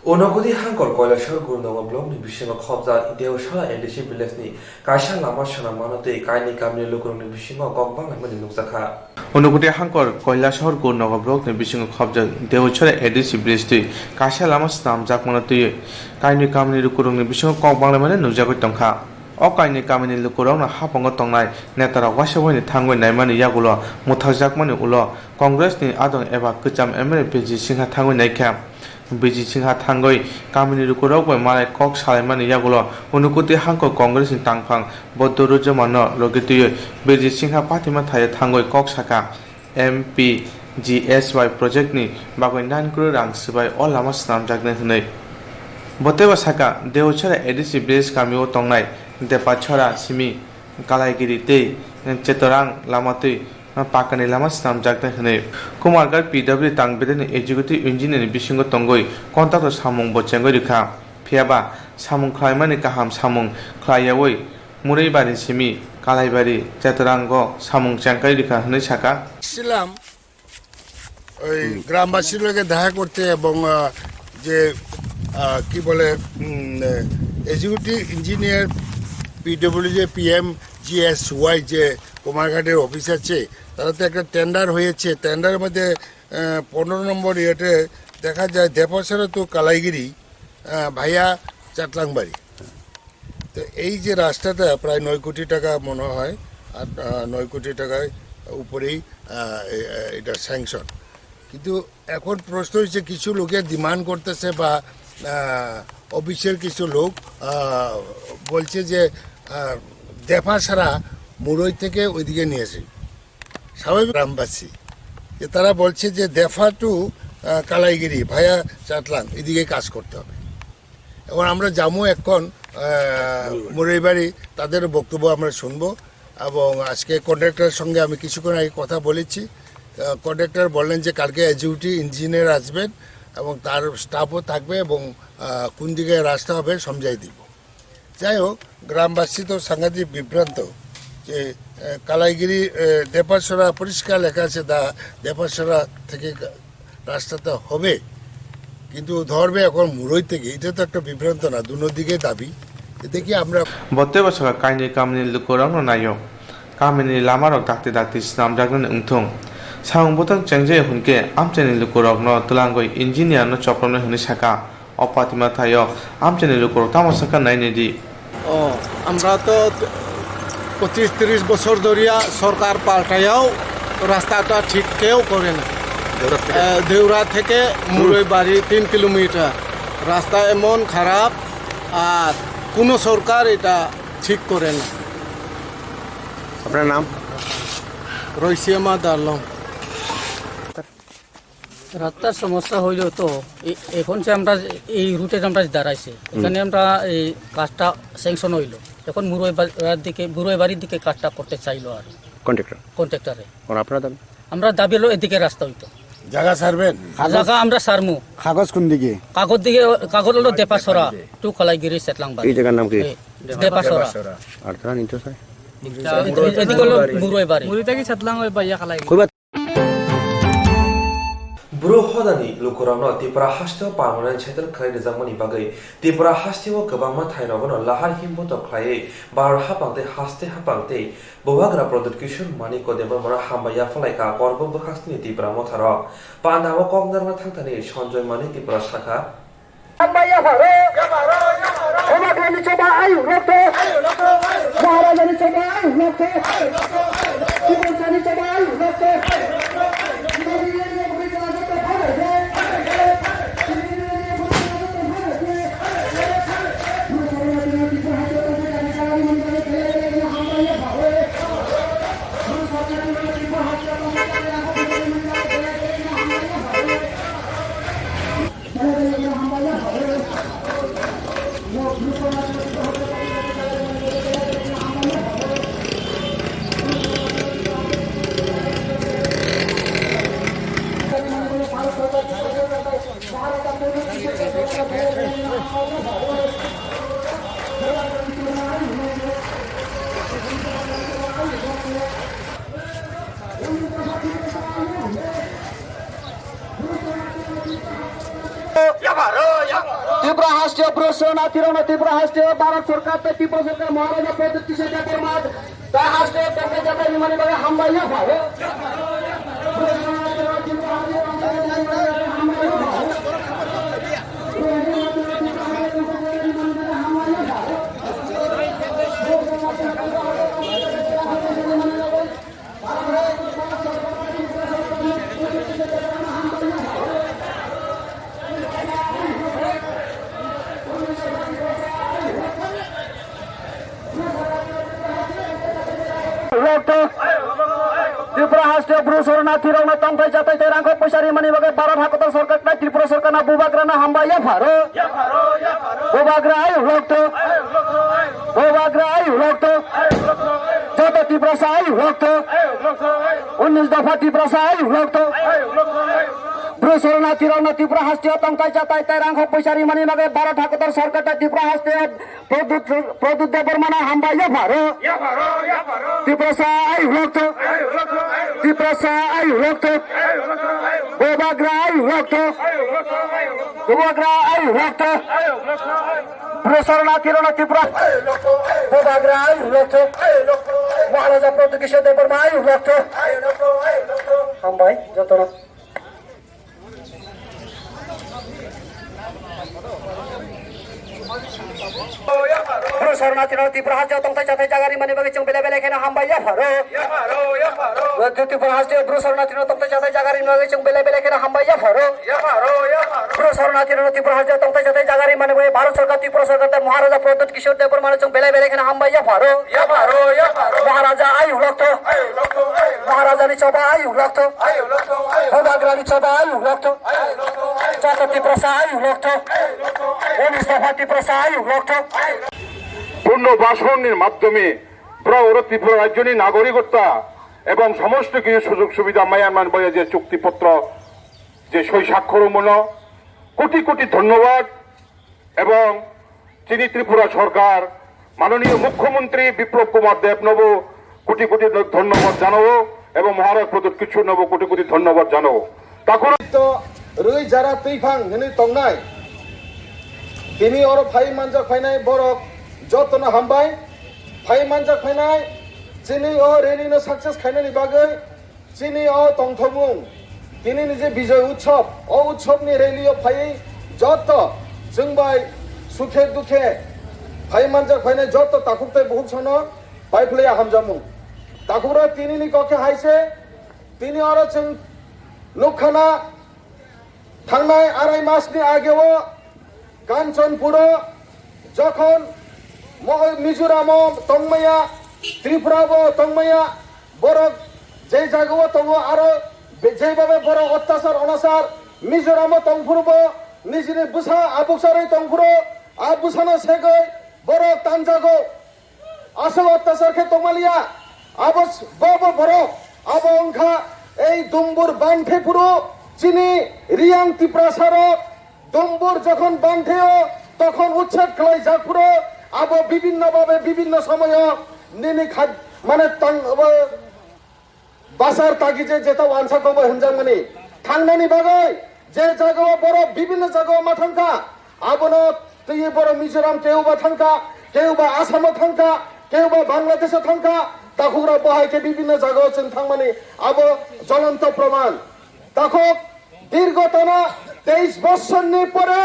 Unakoti hangkor Koilashahar Gurnogo block ni bisingo khobjak Dewsara A D C village ni kaisa lama swnam mano tei kainwi kamini lukurokni bisingo kok banglaimani nukjakha. Unakoti hangkor Koilashahar Gurnogo block ni bisingo khobjak Dewsara A D C village twi kaisa lama swnamjak mano twiwi kainwi kamini lukurokni bisingo kok banglaimani nukjagwi tongkha. O kainwi kamini lukurokno haphango tongnai netarok waisa waini thangwi naimani yagulo mwthakjakmani ulo Congress ni adong eba kwcham M L A Bijay Singha thangwi naikha. Bijay Singha thangwi kamini lukurok bai malai kok salaimani yagulo Unakoti hangkor Congress ni tangphang Boddo Rujamano logi twiwi Bijay Singha patima thaio thangwi kok saka. M P G S Y project ni bagwi nine crore rang swbai o lama swnamjaknai hwnwi. Bo teibo saka, Dewchara A D C village kamio tongnai Depachora simi Kalaigiri tei Chetorang lama twi pakani lama swnamjaknai hwnwi. Kumargarh P W tang bedani executive engineer ni bisingo tongwi contractor samung bo chengwi rwkha. Phiyaba samung khlaimani kaham samung khlaiyawi Muribari simi Kalaibari Chetorango samung chengkai rikha hwnwi saka. ছিলাম ওই গ্রামবাসীর লগে দেখা করতে এবং আহ, যে আহ, কি বলে এক্সিকিউটিভ ইঞ্জিনিয়ার পিডব্লিউডি পিএম জিএসওয়াই যে কুমারঘাটের অফিস আছে, তারা তো একটা টেন্ডার হয়েছে। টেন্ডারের মধ্যে আহ, পনেরো নম্বর ইয়েতে দেখা যায় দেপাসরা তো কালাইগিরি আহ, ভাইয়া চাটলাংবাড়ি। তো এই যে রাস্তাটা প্রায় নয় কোটি টাকা মনে হয়, আর আহ, নয় কোটি টাকায় উপরেই আহ, এ- এ- এটা স্যাংশন। কিন্তু এখন প্রশ্ন হচ্ছে, কিছু লোকে ডিমান্ড করতেছে বা আহ, অফিসের কিছু লোক আহ, বলছে যে আহ, দেপাসরা মুরই থেকে ওইদিকে নিয়ে আসি। স্বাভাবিক গ্রামবাসী যে তারা বলছে যে দেফা টু কালাইগিরি ভায়া চাটলাং এদিকে কাজ করতে হবে। এবং আমরা যাবো এখন আহ, মুরইবাড়ি, তাদের বক্তব্য আমরা শুনবো। এবং আজকে কন্ট্রাক্টরের সঙ্গে আমি কিছুক্ষণ আগে কথা বলেছি। কন্ট্রাক্টর বললেন যে কালকে এক্সিকিউটিভ ইঞ্জিনিয়ার আসবেন এবং তার স্টাফও থাকবে এবং আহ, কোন দিকে রাস্তা হবে সমঝাই দিব। যাই হোক, গ্রামবাসী তো সাংঘাতিক বিভ্রান্ত যে আহ, কালাইগিরি আহ, দেপাসরা পরিষ্কার লেখা আছে দা দেপাসরা থেকে কা- রাস্তাটা হবে, কিন্তু ধরবে এখন মুরই থেকে। এটা তো একটা বিভ্রান্ত না, দুনো দিকে দাবি। এ দেখি আমরা Bo teibo saka kainwi kamini lukurokno naio. Kamini lamarok dakti dakti swnamjaknani wngthung. Samung bwtang chengjaya hwnkhe amchaini lukurokno twlangwi engineer no chopropnai hwnwi saka. O patima thaio amchaini lukurok tamo sakha nainai di. ও, আমরা তো পঁচিশ তিরিশ বছর ধরিয়া সরকার পাল্টাইয়াও রাস্তাটা ঠিক কেউ করে না। দেউরা থেকে? আহ, দেউরা থেকে মুরইবাড়ি তিন কিলোমিটার। রাস্তা এমন খারাপ, আর কোনো সরকার এটা ঠিক করে না। আপনার নাম? রইসিয়ামা দারলং। রাস্তার সমস্যা হইল তো, এ-, এখন যে আমরা এই রুটে আমরা দাঁড়াইছি, এখানে আমরা এই কাজটা স্যাংশন হইল, এখন মুরইবাড়ির দিকে, মুরইবাড়ির দিকে কাজটা করতে চাইলো আর কন্ট্রাক্টর? কন্ট্রাক্টরে। আর আপনারা দাবি? আমরা দাবি হলো এদিকে রাস্তা হইতো। জায়গা ছাড়বেন? জায়গা আমরা ছাড়মু। কাগজ কোন দিকে? কাগজ দিকে, কাগজ হলো দেপাসরা টু কলাইগিরি সেতলাংবাড়ি। এই জায়গার নাম কি? এই দেপাসরা। আর তারা নিতে চায়? এদিকে হলো মুরইবাড়ি। মুরইটা কি সেতলাং ওই বাইয়া খালাই? Bru hodani lukurokno Tripura hasteo permanent settle khlai rwjakmani bagwi Tripura hasteo kwbangma thairokno lahar himboto khlaiwi Bharat haphang tei haste haphang tei Bubagra Pradyut Kishore Manik Debbarmano hambai yapharlaikha Korbuk bwkhakni Tripura motharok. Pandao kok narwkna thangthani Sanjoy Manik Tripura sakha. Hambai yapharo. Bubagrani choba ayuk rokto. Maharajani choba ayuk rokto. Tiprasani choba ayuk rokto. Tripura haste Bru Sornathirono Tripura haste Bharat Sorkar tei Tripura Sorkar Maharaja Pradyut Kishore Debbarma tei haste tongthai chathai rimani bagwi hambai yapharo. Lokto Tripura haste Bru Sornathirokno tongthai chathai tei rangkhok poisa rimani bagwi Bharat hakotor sorkar tei Tripura sorkarno bubagrano hambai yapharo. Bubagra ayuk lokto. Bubagra ayuk lokto. Joto Tiprasa ayuk lokto. Unnish dopha Tiprasa ayuk lokto. Bru Sornathirokno Tripura hasteo tongthai chathai tei rangkhok poisa rimani bagwi Bharat hakotor sorkar tei Tripura hasteo Pradyut, Pradyut Debbarmano hambai yapharo. Tiprasa ayuk lokto. Tiprasa ayuk lokto. Bubagra ayuk lokto. Bubagra ayuk lokto. Bru Sornathirono Tripura. Bubagra ayuk lokto. Maharaja Pradyut Kishore Debbarma ayuk lokto. Hambai jotono. Bru Sornathirokno Tripura hasteo tongthai chathai jaga rimani bagwi chwng belai belai kheno hambai yapharo. Tripura hasteo Bru Sornathirokno tongthai chathai jaga rimani bagwi chwng belai belai kheno hambai yapharo. Bru Sornathirokno Tripura hasteo tongthai chathai jaga rimani bagwi Bharat Sorkar, Tripura Sorkar tei Maharaja Pradyut Kishore Debbarmano chwng belai belai kheno hambai yapharo. Maharaja ayuk lokto. Maharajani choba ayuk lokto. Bubagrani choba ayuk lokto. Joto Tiprasa ayuk lokto. Unnish dopha Tiprasa ayuk lokto. পুনর্বাসনের মাধ্যমে পুরা ত্রিপুরা রাজ্যনি নাগরিকত্ব এবং সমস্ত কিছু সুযোগ সুবিধা মায়ানমার বয়ে যে চুক্তিপত্র যে সই স্বাক্ষর মনো কোটি কোটি ধন্যবাদ এবং চিনি ত্রিপুরা সরকার মাননীয় মুখ্যমন্ত্রী বিপ্লব কুমার দেব নব কোটি কোটি ধন্যবাদ জানাবো এবং মহারাজ প্রদ্যুৎ কিশোর নব কোটি কোটি ধন্যবাদ জানাবো। তাকুর তো রুই যারা তুইফাং হনে তংনাই তিনি অর ফাই মানজা ফাইনাই বরক যতন হামবাই ফাই মানজা ফাইনাই চিনি অ রেলি নো সাকসেস খাইনানি বাগৈ Chini o tongthokmung, tini ni je Bijoy Utsav, o Utsavni rally o phaiwi joto chwng bai sukhe dukhe phai manjak phainai joto takhuk tei bukhuk sono pai phlaiya hamjakmung. Takhukrok tini ni kok khe hai se, tini oro chwng nukha na, thangnai arai mas ni age o Kanchanpuro jokhon mo-, Mizoramo tongmaya, Tripurabo tongmaya, borok je jagao tongo, aro be-, jeibabe borok ottachar onachar Mizoramo tongphuru bo nijini bwsa abuksarwi tongphuru, a bwsano segwi borok tanjago. Aswk ottachar khe tongmaliya, abo s-, bo bo borok, abo wngkha ei Dumbur bangthe phuru chini Riyang Tiprasa rok, Dumbur jokhon bangtheo tokhon uchchad khlaijak phuru abo bibinno babe bibinno somoyo nini khaj-, mane tang-, abo Bachar tagi je jeta wansa kokbai hwnjakmani thangnani bagwi je jagao borok bibinno jagao ma thangkha, abono twiwi borok Mizoram keuba thangkha, keuba Assamo thangkha, keuba Bangladesho thangkha, takhukrok bo hai khe bibinno jagao chwng thangmani abo jolonto proman. Takhuk dirgho tana teis bosorni pore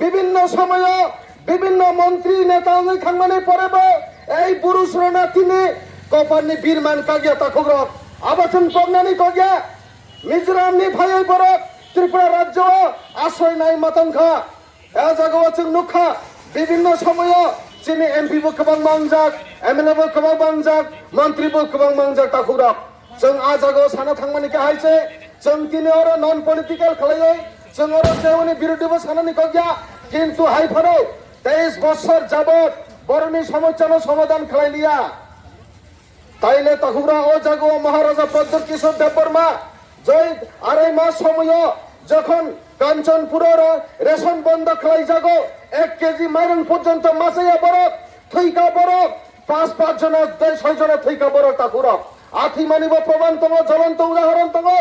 Bibhinno somoyo bibhinno montri neta wngwi thangmani porebo ei Buru Srona tini koparni birman kagya takhukrok. Abo chwng koknani kokya. Mizoramni phaiwi borok Tripura rajyo-o asroi nai matang kha. A jagao chwng nukha, bibhinno somoyo chini M P bo kwbangma wngjak, M L A bo kwbangma wngjak, montri bo kwbangma wngjak takhukrok. Chwng a jagao sana thangmani khe hai se, chwng tini oro non political khlaiwi, chwng oro jeoni birodhi bo sanani kokya, kintu hai phano teis bosor jabot boroni somosyano somadhan khlai liya. Taile takhukrok o jagao Maharaja Pradyot Kishore Debbarma joi arai mas somoyo jokhon Kanchanpur oro ration bondo khlai jago, ek K G mairung porjonto machaya borok, thwika borok, pas pas jona, doi soi jona thwika borok takhukrok. Athimani bo proman tongo, jolonto udahoron tongo.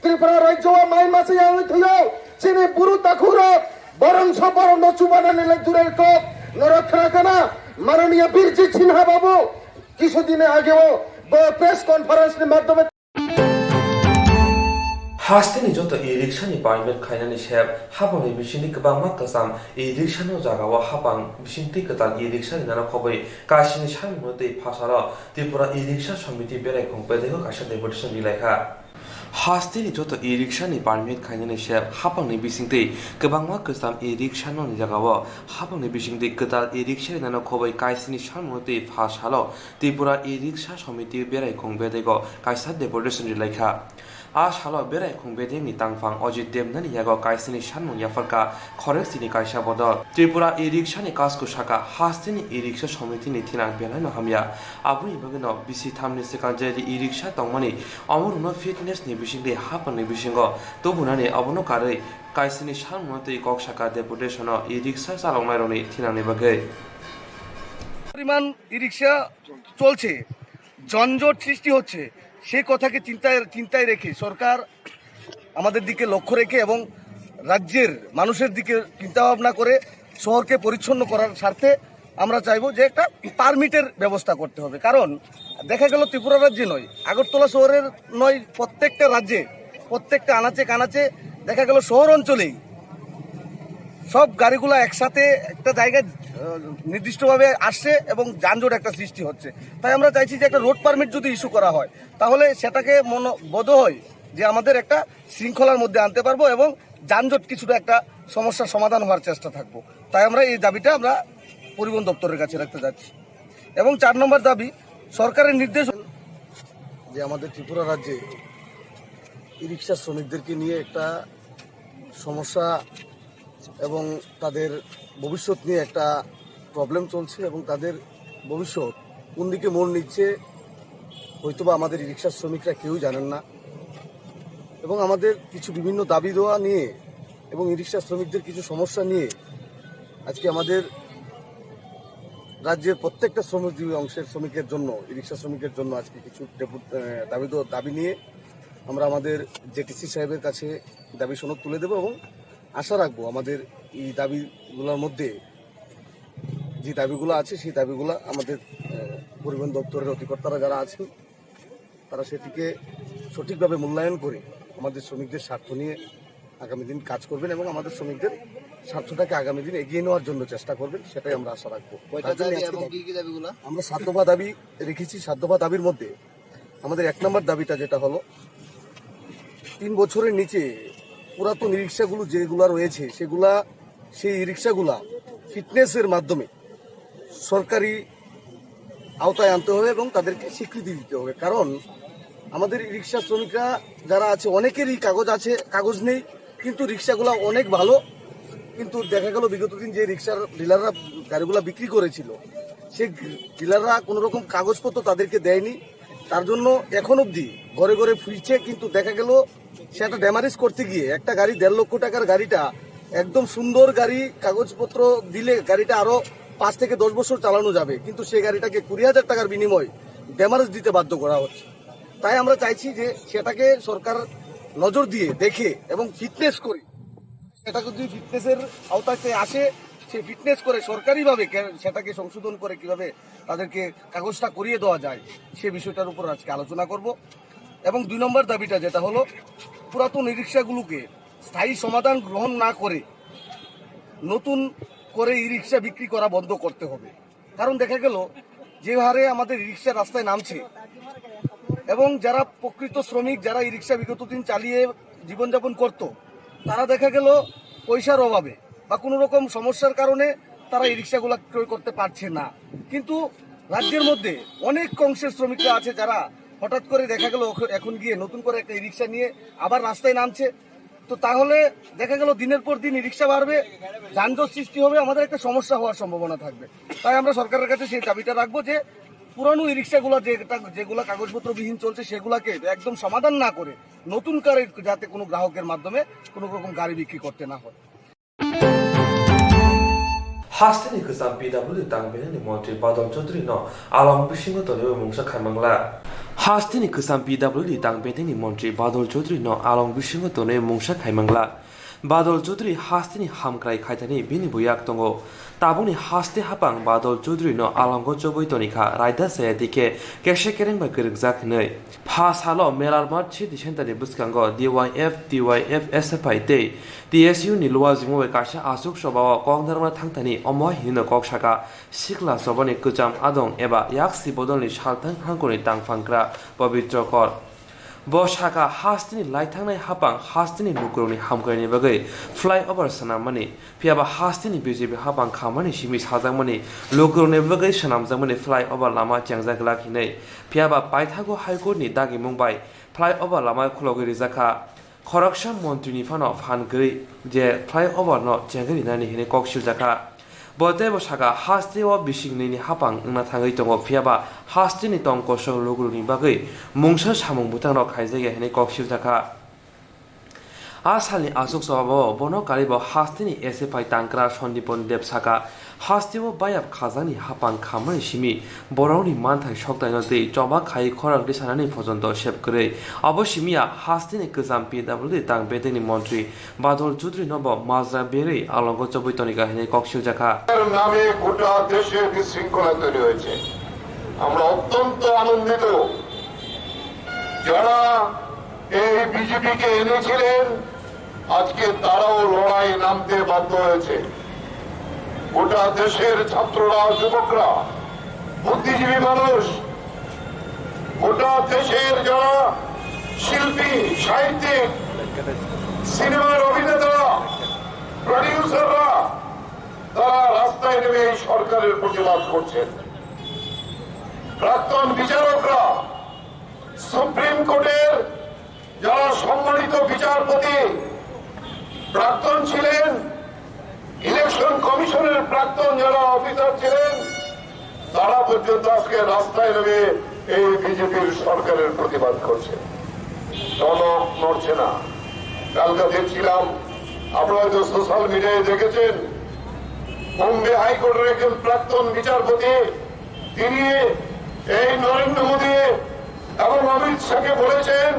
Tripura rajyo o mai masa yang thwiyo, chini buru takhukrok, borong so borong no chubanani le durer kok, norok khna kana, Mananiya Birjit Sinha babu, kisu dine ageo, bo press conference ni madhyome. Hasteni joto e-rickshaw ni permit khainani sep hapangni bisingtwi kwbangma kwcham e-rickshaw no jagao hapang bisingtwi kwtal e-rickshaw rinano khobwi kaisini samungno tei phasalo Tripura e-rickshaw somiti berai khung bedego kaisa deputation rilaikha. Hasteni joto e-rickshaw ni permit khainani sep hapangni bisingtwi kwbangma kwcham e-rickshaw no ni jagao hapangni bisingtwi kwtal e-rickshaw rinano khobwi kaisini samungno tei phasalo Tripura e-rickshaw somiti berai khung bedego kaisa deputation rilaikha. A salo berai khung bedegni tangphang Ajit Demnani yago kaisini sanmung yapharkha khorek sini kaisa bodol. Tripura e-rickshaw ni kasku saka hasteni e-rickshaw somiti ni thinang belai no hamya. Aboni bagwi no bisi thamni swkang je e-rickshaw tongmani omorokno fitness ni bisingtwi hapangni bisingo tubunani obono karwi kaisini sanmungno tei kok saka deputation o e-rickshaw chaloknairokni thinangni bagwi. পরিমাণ ই রিক্সা চলছে, যানজট সৃষ্টি হচ্ছে, সেই কথাকে চিন্তায় চিন্তায় রেখে সরকার আমাদের দিকে লক্ষ্য রেখে এবং রাজ্যের মানুষের দিকে চিন্তা ভাবনা করে শহরকে পরিচ্ছন্ন করার স্বার্থে আমরা চাইবো যে একটা পারমিটের ব্যবস্থা করতে হবে। কারণ দেখা গেল ত্রিপুরা রাজ্যে নয়, আগরতলা শহরের নয়, প্রত্যেকটা রাজ্যে, প্রত্যেকটা আনাচে কানাচে দেখা গেল শহর অঞ্চলেই সব গাড়িগুলো একসাথে একটা জায়গায়, আহ, নির্দিষ্টভাবে আসছে এবং যানজট একটা সৃষ্টি হচ্ছে। তাই আমরা চাইছি যে একটা রোড পারমিট যদি ইস্যু করা হয়, তাহলে সেটাকে মনো বোধ হয় যে আমাদের একটা শৃঙ্খলার মধ্যে আনতে পারবো এবং যানজট কিছুটা একটা সমস্যার সমাধান হওয়ার চেষ্টা থাকবো। তাই আমরা এই দাবিটা আমরা পরিবহন দপ্তরের কাছে রাখতে যাচ্ছি। এবং চার নম্বর দাবি, সরকারের নির্দেশ যে আমাদের ত্রিপুরা রাজ্যে ই রিক্সা শ্রমিকদেরকে নিয়ে একটা সমস্যা এবং তাদের ভবিষ্যৎ নিয়ে একটা প্রবলেম চলছে এবং তাদের ভবিষ্যৎ কোন দিকে মোড় নিচ্ছে হয়তোবা আমাদের ই রিক্সা শ্রমিকরা কেউ জানেন না। এবং আমাদের কিছু বিভিন্ন দাবি দেওয়া নিয়ে এবং ই রিক্সা শ্রমিকদের কিছু সমস্যা নিয়ে আজকে আমাদের রাজ্যের প্রত্যেকটা শ্রমজীবী অংশের শ্রমিকের জন্য, ই রিক্সা শ্রমিকের জন্য আজকে কিছু ডেপু-, আহ, দাবি দেওয়া, দাবি নিয়ে আমরা আমাদের জেটিসি সাহেবের কাছে দাবি সনদ তুলে দেবো এবং আশা রাখবো আমাদের এই দাবিগুলোর মধ্যে যে দাবিগুলো আছে সেই দাবিগুলো আমাদের, আহ, পরিবহন দপ্তরের অধিকর্তারা যারা আছেন তারা সেটিকে সঠিকভাবে মূল্যায়ন করে আমাদের শ্রমিকদের স্বার্থ নিয়ে আগামী দিন কাজ করবেন এবং আমাদের শ্রমিকদের স্বার্থটাকে আগামী দিন এগিয়ে নেওয়ার জন্য চেষ্টা করবেন, সেটাই আমরা আশা রাখবো। কয়টা তার জন্য দাবি আজকে এবং দাবি। কি কি দাবিগুলো? আমরা সাত দফা দাবি রেখেছি। সাত দফা দাবির মধ্যে আমাদের এক নম্বর দাবিটা যেটা হলো, তিন বছরের নিচে পুরাতন ই রিক্সাগুলো যেগুলা রয়েছে, সেগুলা, সেই ই রিক্সাগুলা ফিটনেসের মাধ্যমে সরকারি আওতায় আনতে হবে এবং তাদেরকে স্বীকৃতি দিতে হবে। কারণ আমাদের ই রিক্সা শ্রমিকরা যারা আছে, অনেকেরই কাগজ আছে, কাগজ নেই, কিন্তু রিক্সাগুলা অনেক ভালো। কিন্তু দেখা গেল বিগত দিন যে রিক্সার ডিলাররা গাড়িগুলা বিক্রি করেছিল, সেই ডিলাররা কোনো রকম কাগজপত্র তাদেরকে দেয়নি। তার জন্য এখন অবধি ঘরে ঘরে ফিরছে, কিন্তু দেখা গেল সেটা ড্যামারেজ করতে গিয়ে একটা গাড়ি দেড় লক্ষ টাকার গাড়িটা, একদম সুন্দর গাড়ি, কাগজপত্র দিলে গাড়িটা আরো পাঁচ থেকে দশ বছর চালানো যাবে, কিন্তু সেই গাড়িটাকে কুড়ি হাজার টাকার বিনিময়ে ড্যামারেজ দিতে বাধ্য করা হচ্ছে। তাই আমরা চাইছি যে সেটাকে সরকার নজর দিয়ে দেখে এবং ফিটনেস করে, সেটা যদি ফিটনেসের আওতাতে আসে, সে ফিটনেস করে সরকারিভাবে কে-, সেটাকে সংশোধন করে কিভাবে তাদেরকে কাগজটা করিয়ে দেওয়া যায়, সে বিষয়টার উপর আজকে আলোচনা করব। এবং দুই নম্বর দাবিটা যেটা হলো, পুরাতন ই রিক্সাগুলোকে স্থায়ী সমাধান গ্রহণ না করে নতুন করে ই রিক্সা বিক্রি করা বন্ধ করতে হবে। কারণ দেখা গেল যে হারে আমাদের ই রিক্সা রাস্তায় নামছে এবং যারা প্রকৃত শ্রমিক, যারা ই রিক্সা বিগত দিন চালিয়ে জীবনযাপন করত, তারা দেখা গেল পয়সার অভাবে বা কোনো রকম সমস্যার কারণে তারা ই রিক্সাগুলা ক্রয় করতে পারছে না। কিন্তু রাজ্যের মধ্যে অনেক অংশের শ্রমিকরা আছে যারা হঠাৎ করে দেখা গেল অখ-, এখন গিয়ে নতুন করে একটা ই রিক্সা নিয়ে আবার রাস্তায় নামছে। তো তাহলে দেখা গেল দিনের পর দিন ই রিক্সা বাড়বে, যানজট সৃষ্টি হবে, আমাদের একটা সমস্যা হওয়ার সম্ভাবনা থাকবে। তাই আমরা সরকারের কাছে সেই দাবিটা রাখবো যে পুরানো ই রিক্সাগুলো যেটা, যেগুলা কাগজপত্রবিহীন চলছে সেগুলাকে একদম সমাধান না করে নতুন করে যাতে কোনো গ্রাহকের মাধ্যমে কোনো রকম গাড়ি বিক্রি করতে না হয়। Hasteni kwcham P W D tang bethani montri Badal Chaudhary no along bisingo tonwi mungsa khaimangla. Hasteni kwcham P W D tang bethani montri Badal Chaudhary no along bisingo tonwi mungsa khaimangla. Badal Chaudhary hasteni hamkrai khaithani bini bo yak tongo. Tabukni haste hapang Badal Chaudhary no alongo chobwi tonikha raida chaya dikhe kese kereng bai kwrwngjak hinwi. Pha salo Melarmat City Center ni bwskango D Y F, T Y F, S F I tei T S U ni luajingo bai kaisa aswk sobao kok narwkna thangthani omo hinwi no kok saka sikla chobani kwcham adong eba yaksi bodolni salthang hangkoni tangphangkra Pabitra Kor. Bo saka hasteni laithangnai hapang hasteni lukurokni hamkraini bagwi flyover swnammani, phiyaba hasteni B J P hapang khamani simi sajakmani lukurokni bagwi swnamjakmani flyover lama chengjak glak hinwi, phiyaba paithago High Court ni dagimung bai flyover lama khulogwi rijak kha. Khoroksa montri ni phano phan kwrwi je flyover no chengwi rinani hinwi kok siljakha. Bo teibo saka, haste o bising nwi ni hapang wngna thangwi tongo, phiyaba haste ni tong kosok lukurokni bagwi mungsa samung bwtang rok khaijak ya hinwi kok siljakha. A salni aswk sobao bono karibo hasteni S F I tangkra Sandipon Deb saka, hasteo bayap khajakni hapang khamani simi borokni manthai soktaino tei choba khai khorang tisanani phojonto sep kwrwi. Abo simiya hasteni kwcham P W D tang bethani montri Badal Chaudhary no bo majra berwi alongo chobwi tonika hinwi kok siljakha. এর নামে গোটা দেশে বিশৃঙ্খলা তৈরি হয়েছে। আমরা অত্যন্ত আনন্দিত। যারা এই বিজেপিকে এনেছিলেন, আজকে তারাও লড়াই নামতে বাধ্য হয়েছে। গোটা দেশের ছাত্ররা, যুবকরা, বুদ্ধিজীবী মানুষ, গোটা দেশের যারা শিল্পী, সাহিত্যিক, সিনেমার অভিনেতারা, প্রডিউসাররা, তারা রাস্তায় নেমে এই সরকারের প্রতিবাদ করছেন। প্রাক্তন বিচারকরা, সুপ্রিম কোর্টের যারা সম্মানিত বিচারপতি প্রাক্তন ছিলেন, ইলেকশন কমিশনের প্রাক্তন যারা অফিসার ছিলেন, তারা পর্যন্ত আজকে রাস্তায় নেমে এই বিজেপির সরকারের প্রতিবাদ করছে। টনক নড়ছে না। কালকে দেখছিলাম, আপনারা হয়তো সোশ্যাল মিডিয়ায় দেখেছেন, বোম্বে হাইকোর্টের একজন প্রাক্তন বিচারপতি, তিনি এই নরেন্দ্র মোদী এবং অমিত শাহকে বলেছেন,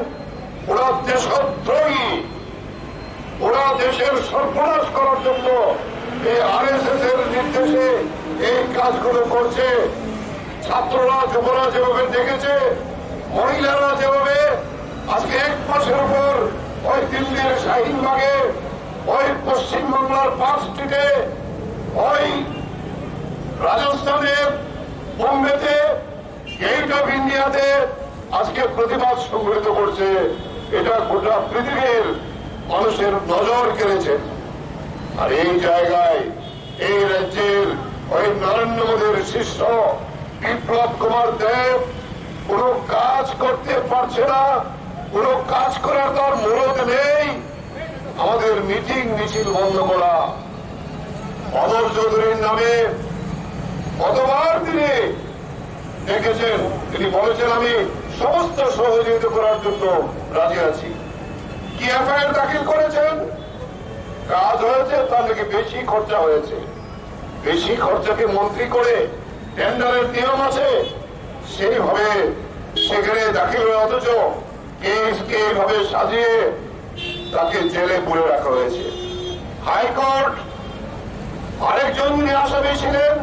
ওরা দেশদ্রোহী, ওরা দেশের সর্বনাশ করার জন্য এই আরএসএস এর নির্দেশে এই কাজগুলো করছে। ছাত্ররা, যুবরা যেভাবে দেখেছে, মহিলারা যেভাবে আজকে এক মাসের উপর ওই দিল্লির শাহিনবাগে, ওই পশ্চিমবাংলার পার্ক স্ট্রিটে, ওই রাজস্থানের বোম্বেতে, গেট অফ ইন্ডিয়াতে আজকে প্রতিবাদ সংঘটিত করছে, এটা গোটা পৃথিবীর মানুষের নজর কেড়েছে। আর এই জায়গায় এই রাজ্যের ওই নরেন্দ্র মোদীর শিষ্য বিপ্লব কুমার দেব কোনো কাজ করতে পারছে না, কোনো কাজ করার তার মুরদ নেই। আমাদের মিটিং মিছিল বন্ধ করা, অধর চৌধুরীর নামে কতবার তিনি ডেকেছেন, তিনি বলেছেন, "আমি সমস্ত সহযোগিতা করার জন্য রাজি আছি।" কি এফআইআর দাখিল করেছেন? কাজ হয়েছে, তার নাকি বেশি খরচা হয়েছে। বেশি খরচাকে মন্ত্রী করে টেন্ডারের নিয়ম আছে, সেইভাবে সেখানে দাখিল হয়ে, অথচ কেসকে এইভাবে সাজিয়ে তাকে জেলে পুরে রাখা হয়েছে। হাইকোর্ট আরেকজন যিনি আসামি ছিলেন,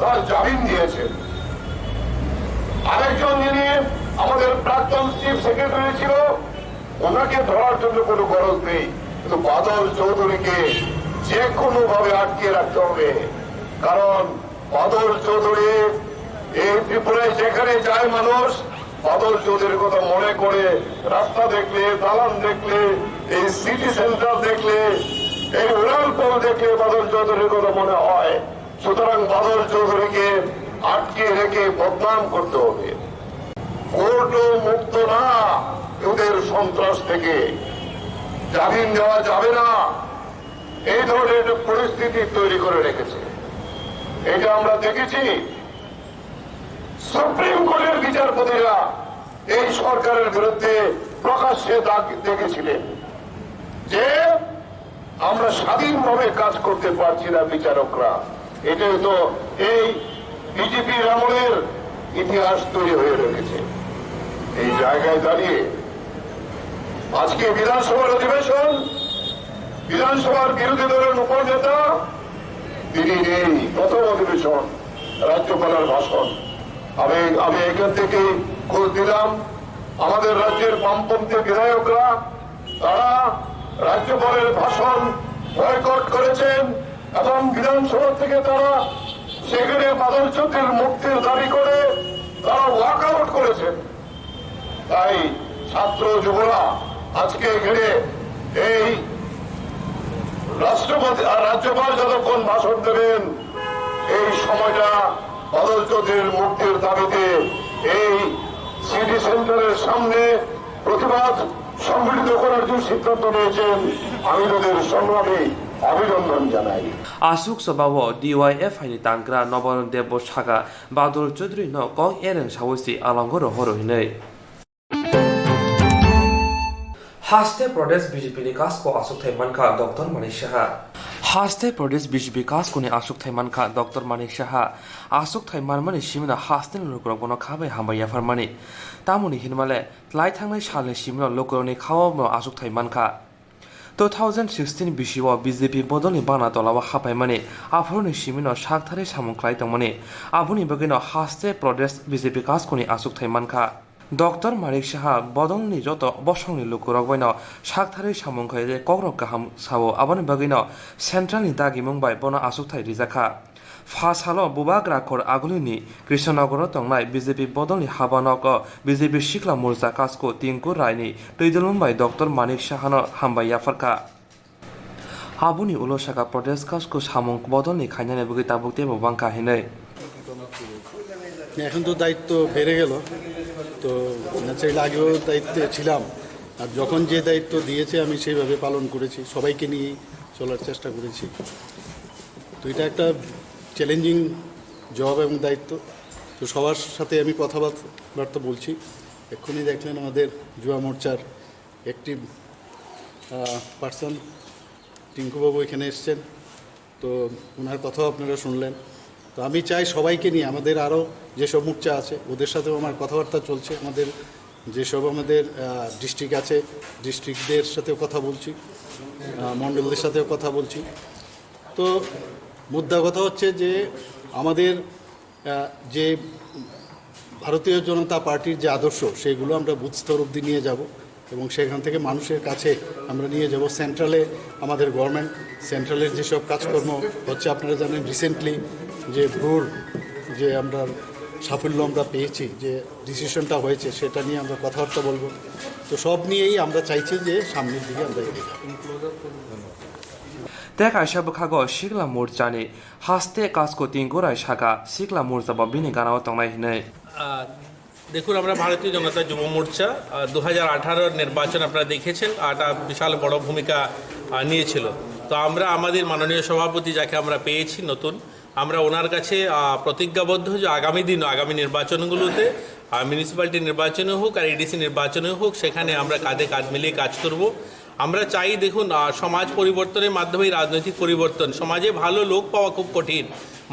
তার জামিন দিয়েছেন। আরেকজন যিনি আমাদের প্রাক্তন চিফ সেক্রেটারি ছিল, ওনাকে ধরার জন্য কোনো গরজ নেই, কিন্তু বাদল চৌধুরীকে যে কোনোভাবে আটকে রাখতে হবে। কারণ বাদল চৌধুরী এই ত্রিপুরায় যেখানে যায় মানুষ বাদল চৌধুরীর কথা মনে করে রাস্তা দেখলে, দালান দেখলে, এই সিটি সেন্টার দেখলে, এই উড়ালপুল দেখলে বাদল চৌধুরীর কথা মনে হয়। সুতরাং বাদল চৌধুরীকে আটকে রেখে বদনাম করতে হবে। কোর্টও মুক্ত না ওদের সন্ত্রাস থেকে, জামিন দেওয়া যাবে না। এই ধরনের একটা পরিস্থিতি তৈরি করে রেখেছে। এটা আমরা দেখেছি, সুপ্রিম কোর্টের বিচারপতিরা এই সরকারের বিরুদ্ধে প্রকাশ্যে দাগ দেখেছিলেন যে আমরা স্বাধীনভাবে কাজ করতে পারছি না বিচারকরা। এটাই তো এই বিজেপির আমলের ইতিহাস তৈরি হয়ে রয়েছে। এই জায়গায় দাঁড়িয়ে আজকে বিধানসভার অধিবেশন, বিধানসভার বিরোধী দলের উপনেতা তিনি নেই। প্রথম অধিবেশন, রাজ্যপালের ভাষণ। আমি আমি এখান থেকে খোঁজ দিলাম, আমাদের রাজ্যের বামপন্থী বিধায়করা তারা রাজ্যপালের ভাষণ বয়কট করেছেন এবং বিধানসভা থেকে তারা সেখানে বাদল চৌধুরীর মুক্তির দাবি করে তারা ওয়াকআউট করেছেন। তাই ছাত্র যুবরা আজকে এখানে এই রাষ্ট্রপতি আর রাজ্যপাল যতক্ষণ ভাষণ দেবেন, এই সময়টা বাদল চৌধুরীর মুক্তির দাবিতে এই সিটি সেন্টারের সামনে প্রতিবাদ সংগঠিত করার যে সিদ্ধান্ত নিয়েছেন, আমি তাদের সংগ্রামে অভিনন্দন জানাই। Aswk chobao D Y F I ni tangkra Nobono Debbo sakha, Badul Chaudhuri no kok ereng sawi si alongo rohoro hinwi. Haste Pradesh B J P ni kasko aswk thai mankha Doctor Manik Saha. Haste Pradesh B J P kasko ni aswk thai mankha Doctor Manik Saha. Aswk thai manmani simino haste ni lukurok bono kha bai hambai yapharmani. Tamoni hinmale, tlai thangnai salni simino lukurokni khao bono aswk thai mankha. Two thousand sixteen bisio B J P bodolni bana tolao haphaimani, aphuruni simino saktharwi samung khlai tongmani, aboni bagwino haste Pradesh B J P kaskoni aswk thai mankha. Doctor Manik Saha bodolni joto bosongni lukurok baino saktharwi samung khlai kokrok kaham sao, aboni bagwino centralni dagimung bai bono aswk thai rijakha. Pha salo bubagra khor agulini Krishnanogoro tongnai B J P bodolni habanogo B J P sikla morcha kasko Tinku Raini twi dulum bai Doctor Manik Sahano hambai yapharkha. Aboni ulo saka Pradesh kasko samung bodolni khainani bagwi tabuk teibo bangkha hinwi. এখন তো দায়িত্ব বেড়ে গেল, তো ন্যাচারালি আগেও দায়িত্বে ছিলাম, আর যখন যে দায়িত্ব দিয়েছে আমি সেইভাবে পালন করেছি, সবাইকে নিয়েই চলার চেষ্টা করেছি। তো এটা একটা চ্যালেঞ্জিং জব এবং দায়িত্ব। তো সবার সাথে আমি কথাবার্তা বলছি। এক্ষুনি দেখলেন আমাদের যুব মোর্চার অ্যাক্টিভ পার্সন টিঙ্কুবাবু এখানে এসছেন, তো ওনার কথাও আপনারা শুনলেন। তো আমি চাই সবাইকে নিয়ে, আমাদের আরও যেসব মোর্চা আছে ওদের সাথেও আমার কথাবার্তা চলছে, আমাদের যেসব আমাদের ডিস্ট্রিক্ট আছে, ডিস্ট্রিক্টদের সাথেও কথা বলছি, মণ্ডলদের সাথেও কথা বলছি। তো মুদ্রা কথা হচ্ছে যে আমাদের আহ, যে ভারতীয় জনতা পার্টির যে আদর্শ, সেইগুলো আমরা বুথ স্তর অবধি নিয়ে যাব এবং সেখান থেকে মানুষের কাছে আমরা নিয়ে যাব। সেন্ট্রালে আমাদের গভর্নমেন্ট, সেন্ট্রালের যেসব কাজকর্ম হচ্ছে, আপনারা জানেন রিসেন্টলি যে ভ্রুর যে আমরা সাফল্য আমরা পেয়েছি, যে ডিসিশনটা হয়েছে, সেটা নিয়ে আমরা কথাবার্তা বলবো। তো সব নিয়েই আমরা চাইছি যে সামনের দিকে আমরা এগিয়ে যাব। Tei kaisa bwkhago sikla morchani haste kasko Tinku Rai saka sikla morchabo bini ganao tongnai hinwi. আহ, দেখুন, আমরা ভারতীয় জনতা যুব মোর্চা, আহ, দু হাজার আঠারোর নির্বাচন আপনারা দেখেছেন, একটা বিশাল বড় ভূমিকা, আহ, নিয়েছিল। তো আমরা আমাদের মাননীয় সভাপতি, যাকে আমরা পেয়েছি নতুন, আমরা ওনার কাছে, আহ, প্রতিজ্ঞাবদ্ধ যে আগামী দিন, আগামী নির্বাচনগুলোতে, আহ, মিউনিসিপ্যালিটি নির্বাচনে হোক আর এডিসি নির্বাচনে হোক, সেখানে আমরা কাঁধে কাঁধ মিলিয়ে কাজ করব। আমরা চাই, দেখুন, আহ, সমাজ পরিবর্তনের মাধ্যমেই রাজনৈতিক পরিবর্তন। সমাজে ভালো লোক পাওয়া খুব কঠিন।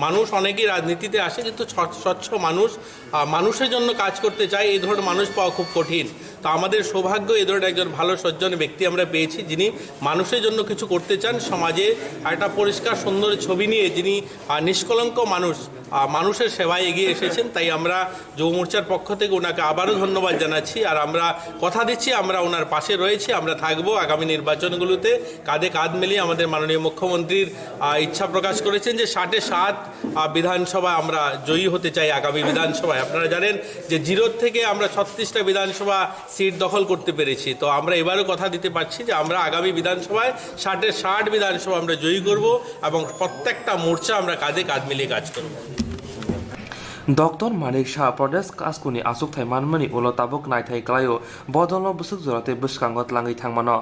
মানুষ অনেকেই রাজনীতিতে আসে, কিন্তু স্বচ্ছ, স্বচ্ছ মানুষ, আহ, মানুষের জন্য কাজ করতে চায়, এই ধরনের মানুষ পাওয়া খুব কঠিন। তো আমাদের সৌভাগ্য, এই ধরনের একজন ভালো সজ্জন ব্যক্তি আমরা পেয়েছি, যিনি মানুষের জন্য কিছু করতে চান, সমাজে একটা পরিষ্কার সুন্দর ছবি নিয়ে যিনি, আহ, নিষ্কলঙ্ক মানুষ, আহ, মানুষের সেবায় এগিয়ে এসেছেন, তাই আমরা যুব মোর্চার পক্ষ থেকে ওনাকে আবারও ধন্যবাদ জানাচ্ছি। আর আমরা কথা দিচ্ছি, আমরা ওনার পাশে রয়েছি, আমরা থাকবো আগামী নির্বাচনগুলোতে কাঁধে কাঁধ মিলিয়ে। আমাদের মাননীয় মুখ্যমন্ত্রীর আহ, ইচ্ছা প্রকাশ করেছেন যে ষাটে ষাট আহ, বিধানসভায় আমরা জয়ী হতে চাই আগামী বিধানসভায়। আপনারা জানেন যে জিরো থেকে আমরা ছত্রিশটা বিধানসভা সিট দখল করতে পেরেছি। তো আমরা এবারও কথা দিতে পারছি যে আমরা আগামী বিধানসভায় ষাটে ষাট বিধানসভা আমরা জয়ী করব এবং প্রত্যেকটা মোর্চা আমরা কাঁধে কাঁধ মিলিয়ে কাজ করব। Doctor Manik Shah Pradesh Kaskuni aswk thai manmani ulo tabuk naithai kwlaio, bodolno bwswk jora tei bwskango tlangwi thangmano.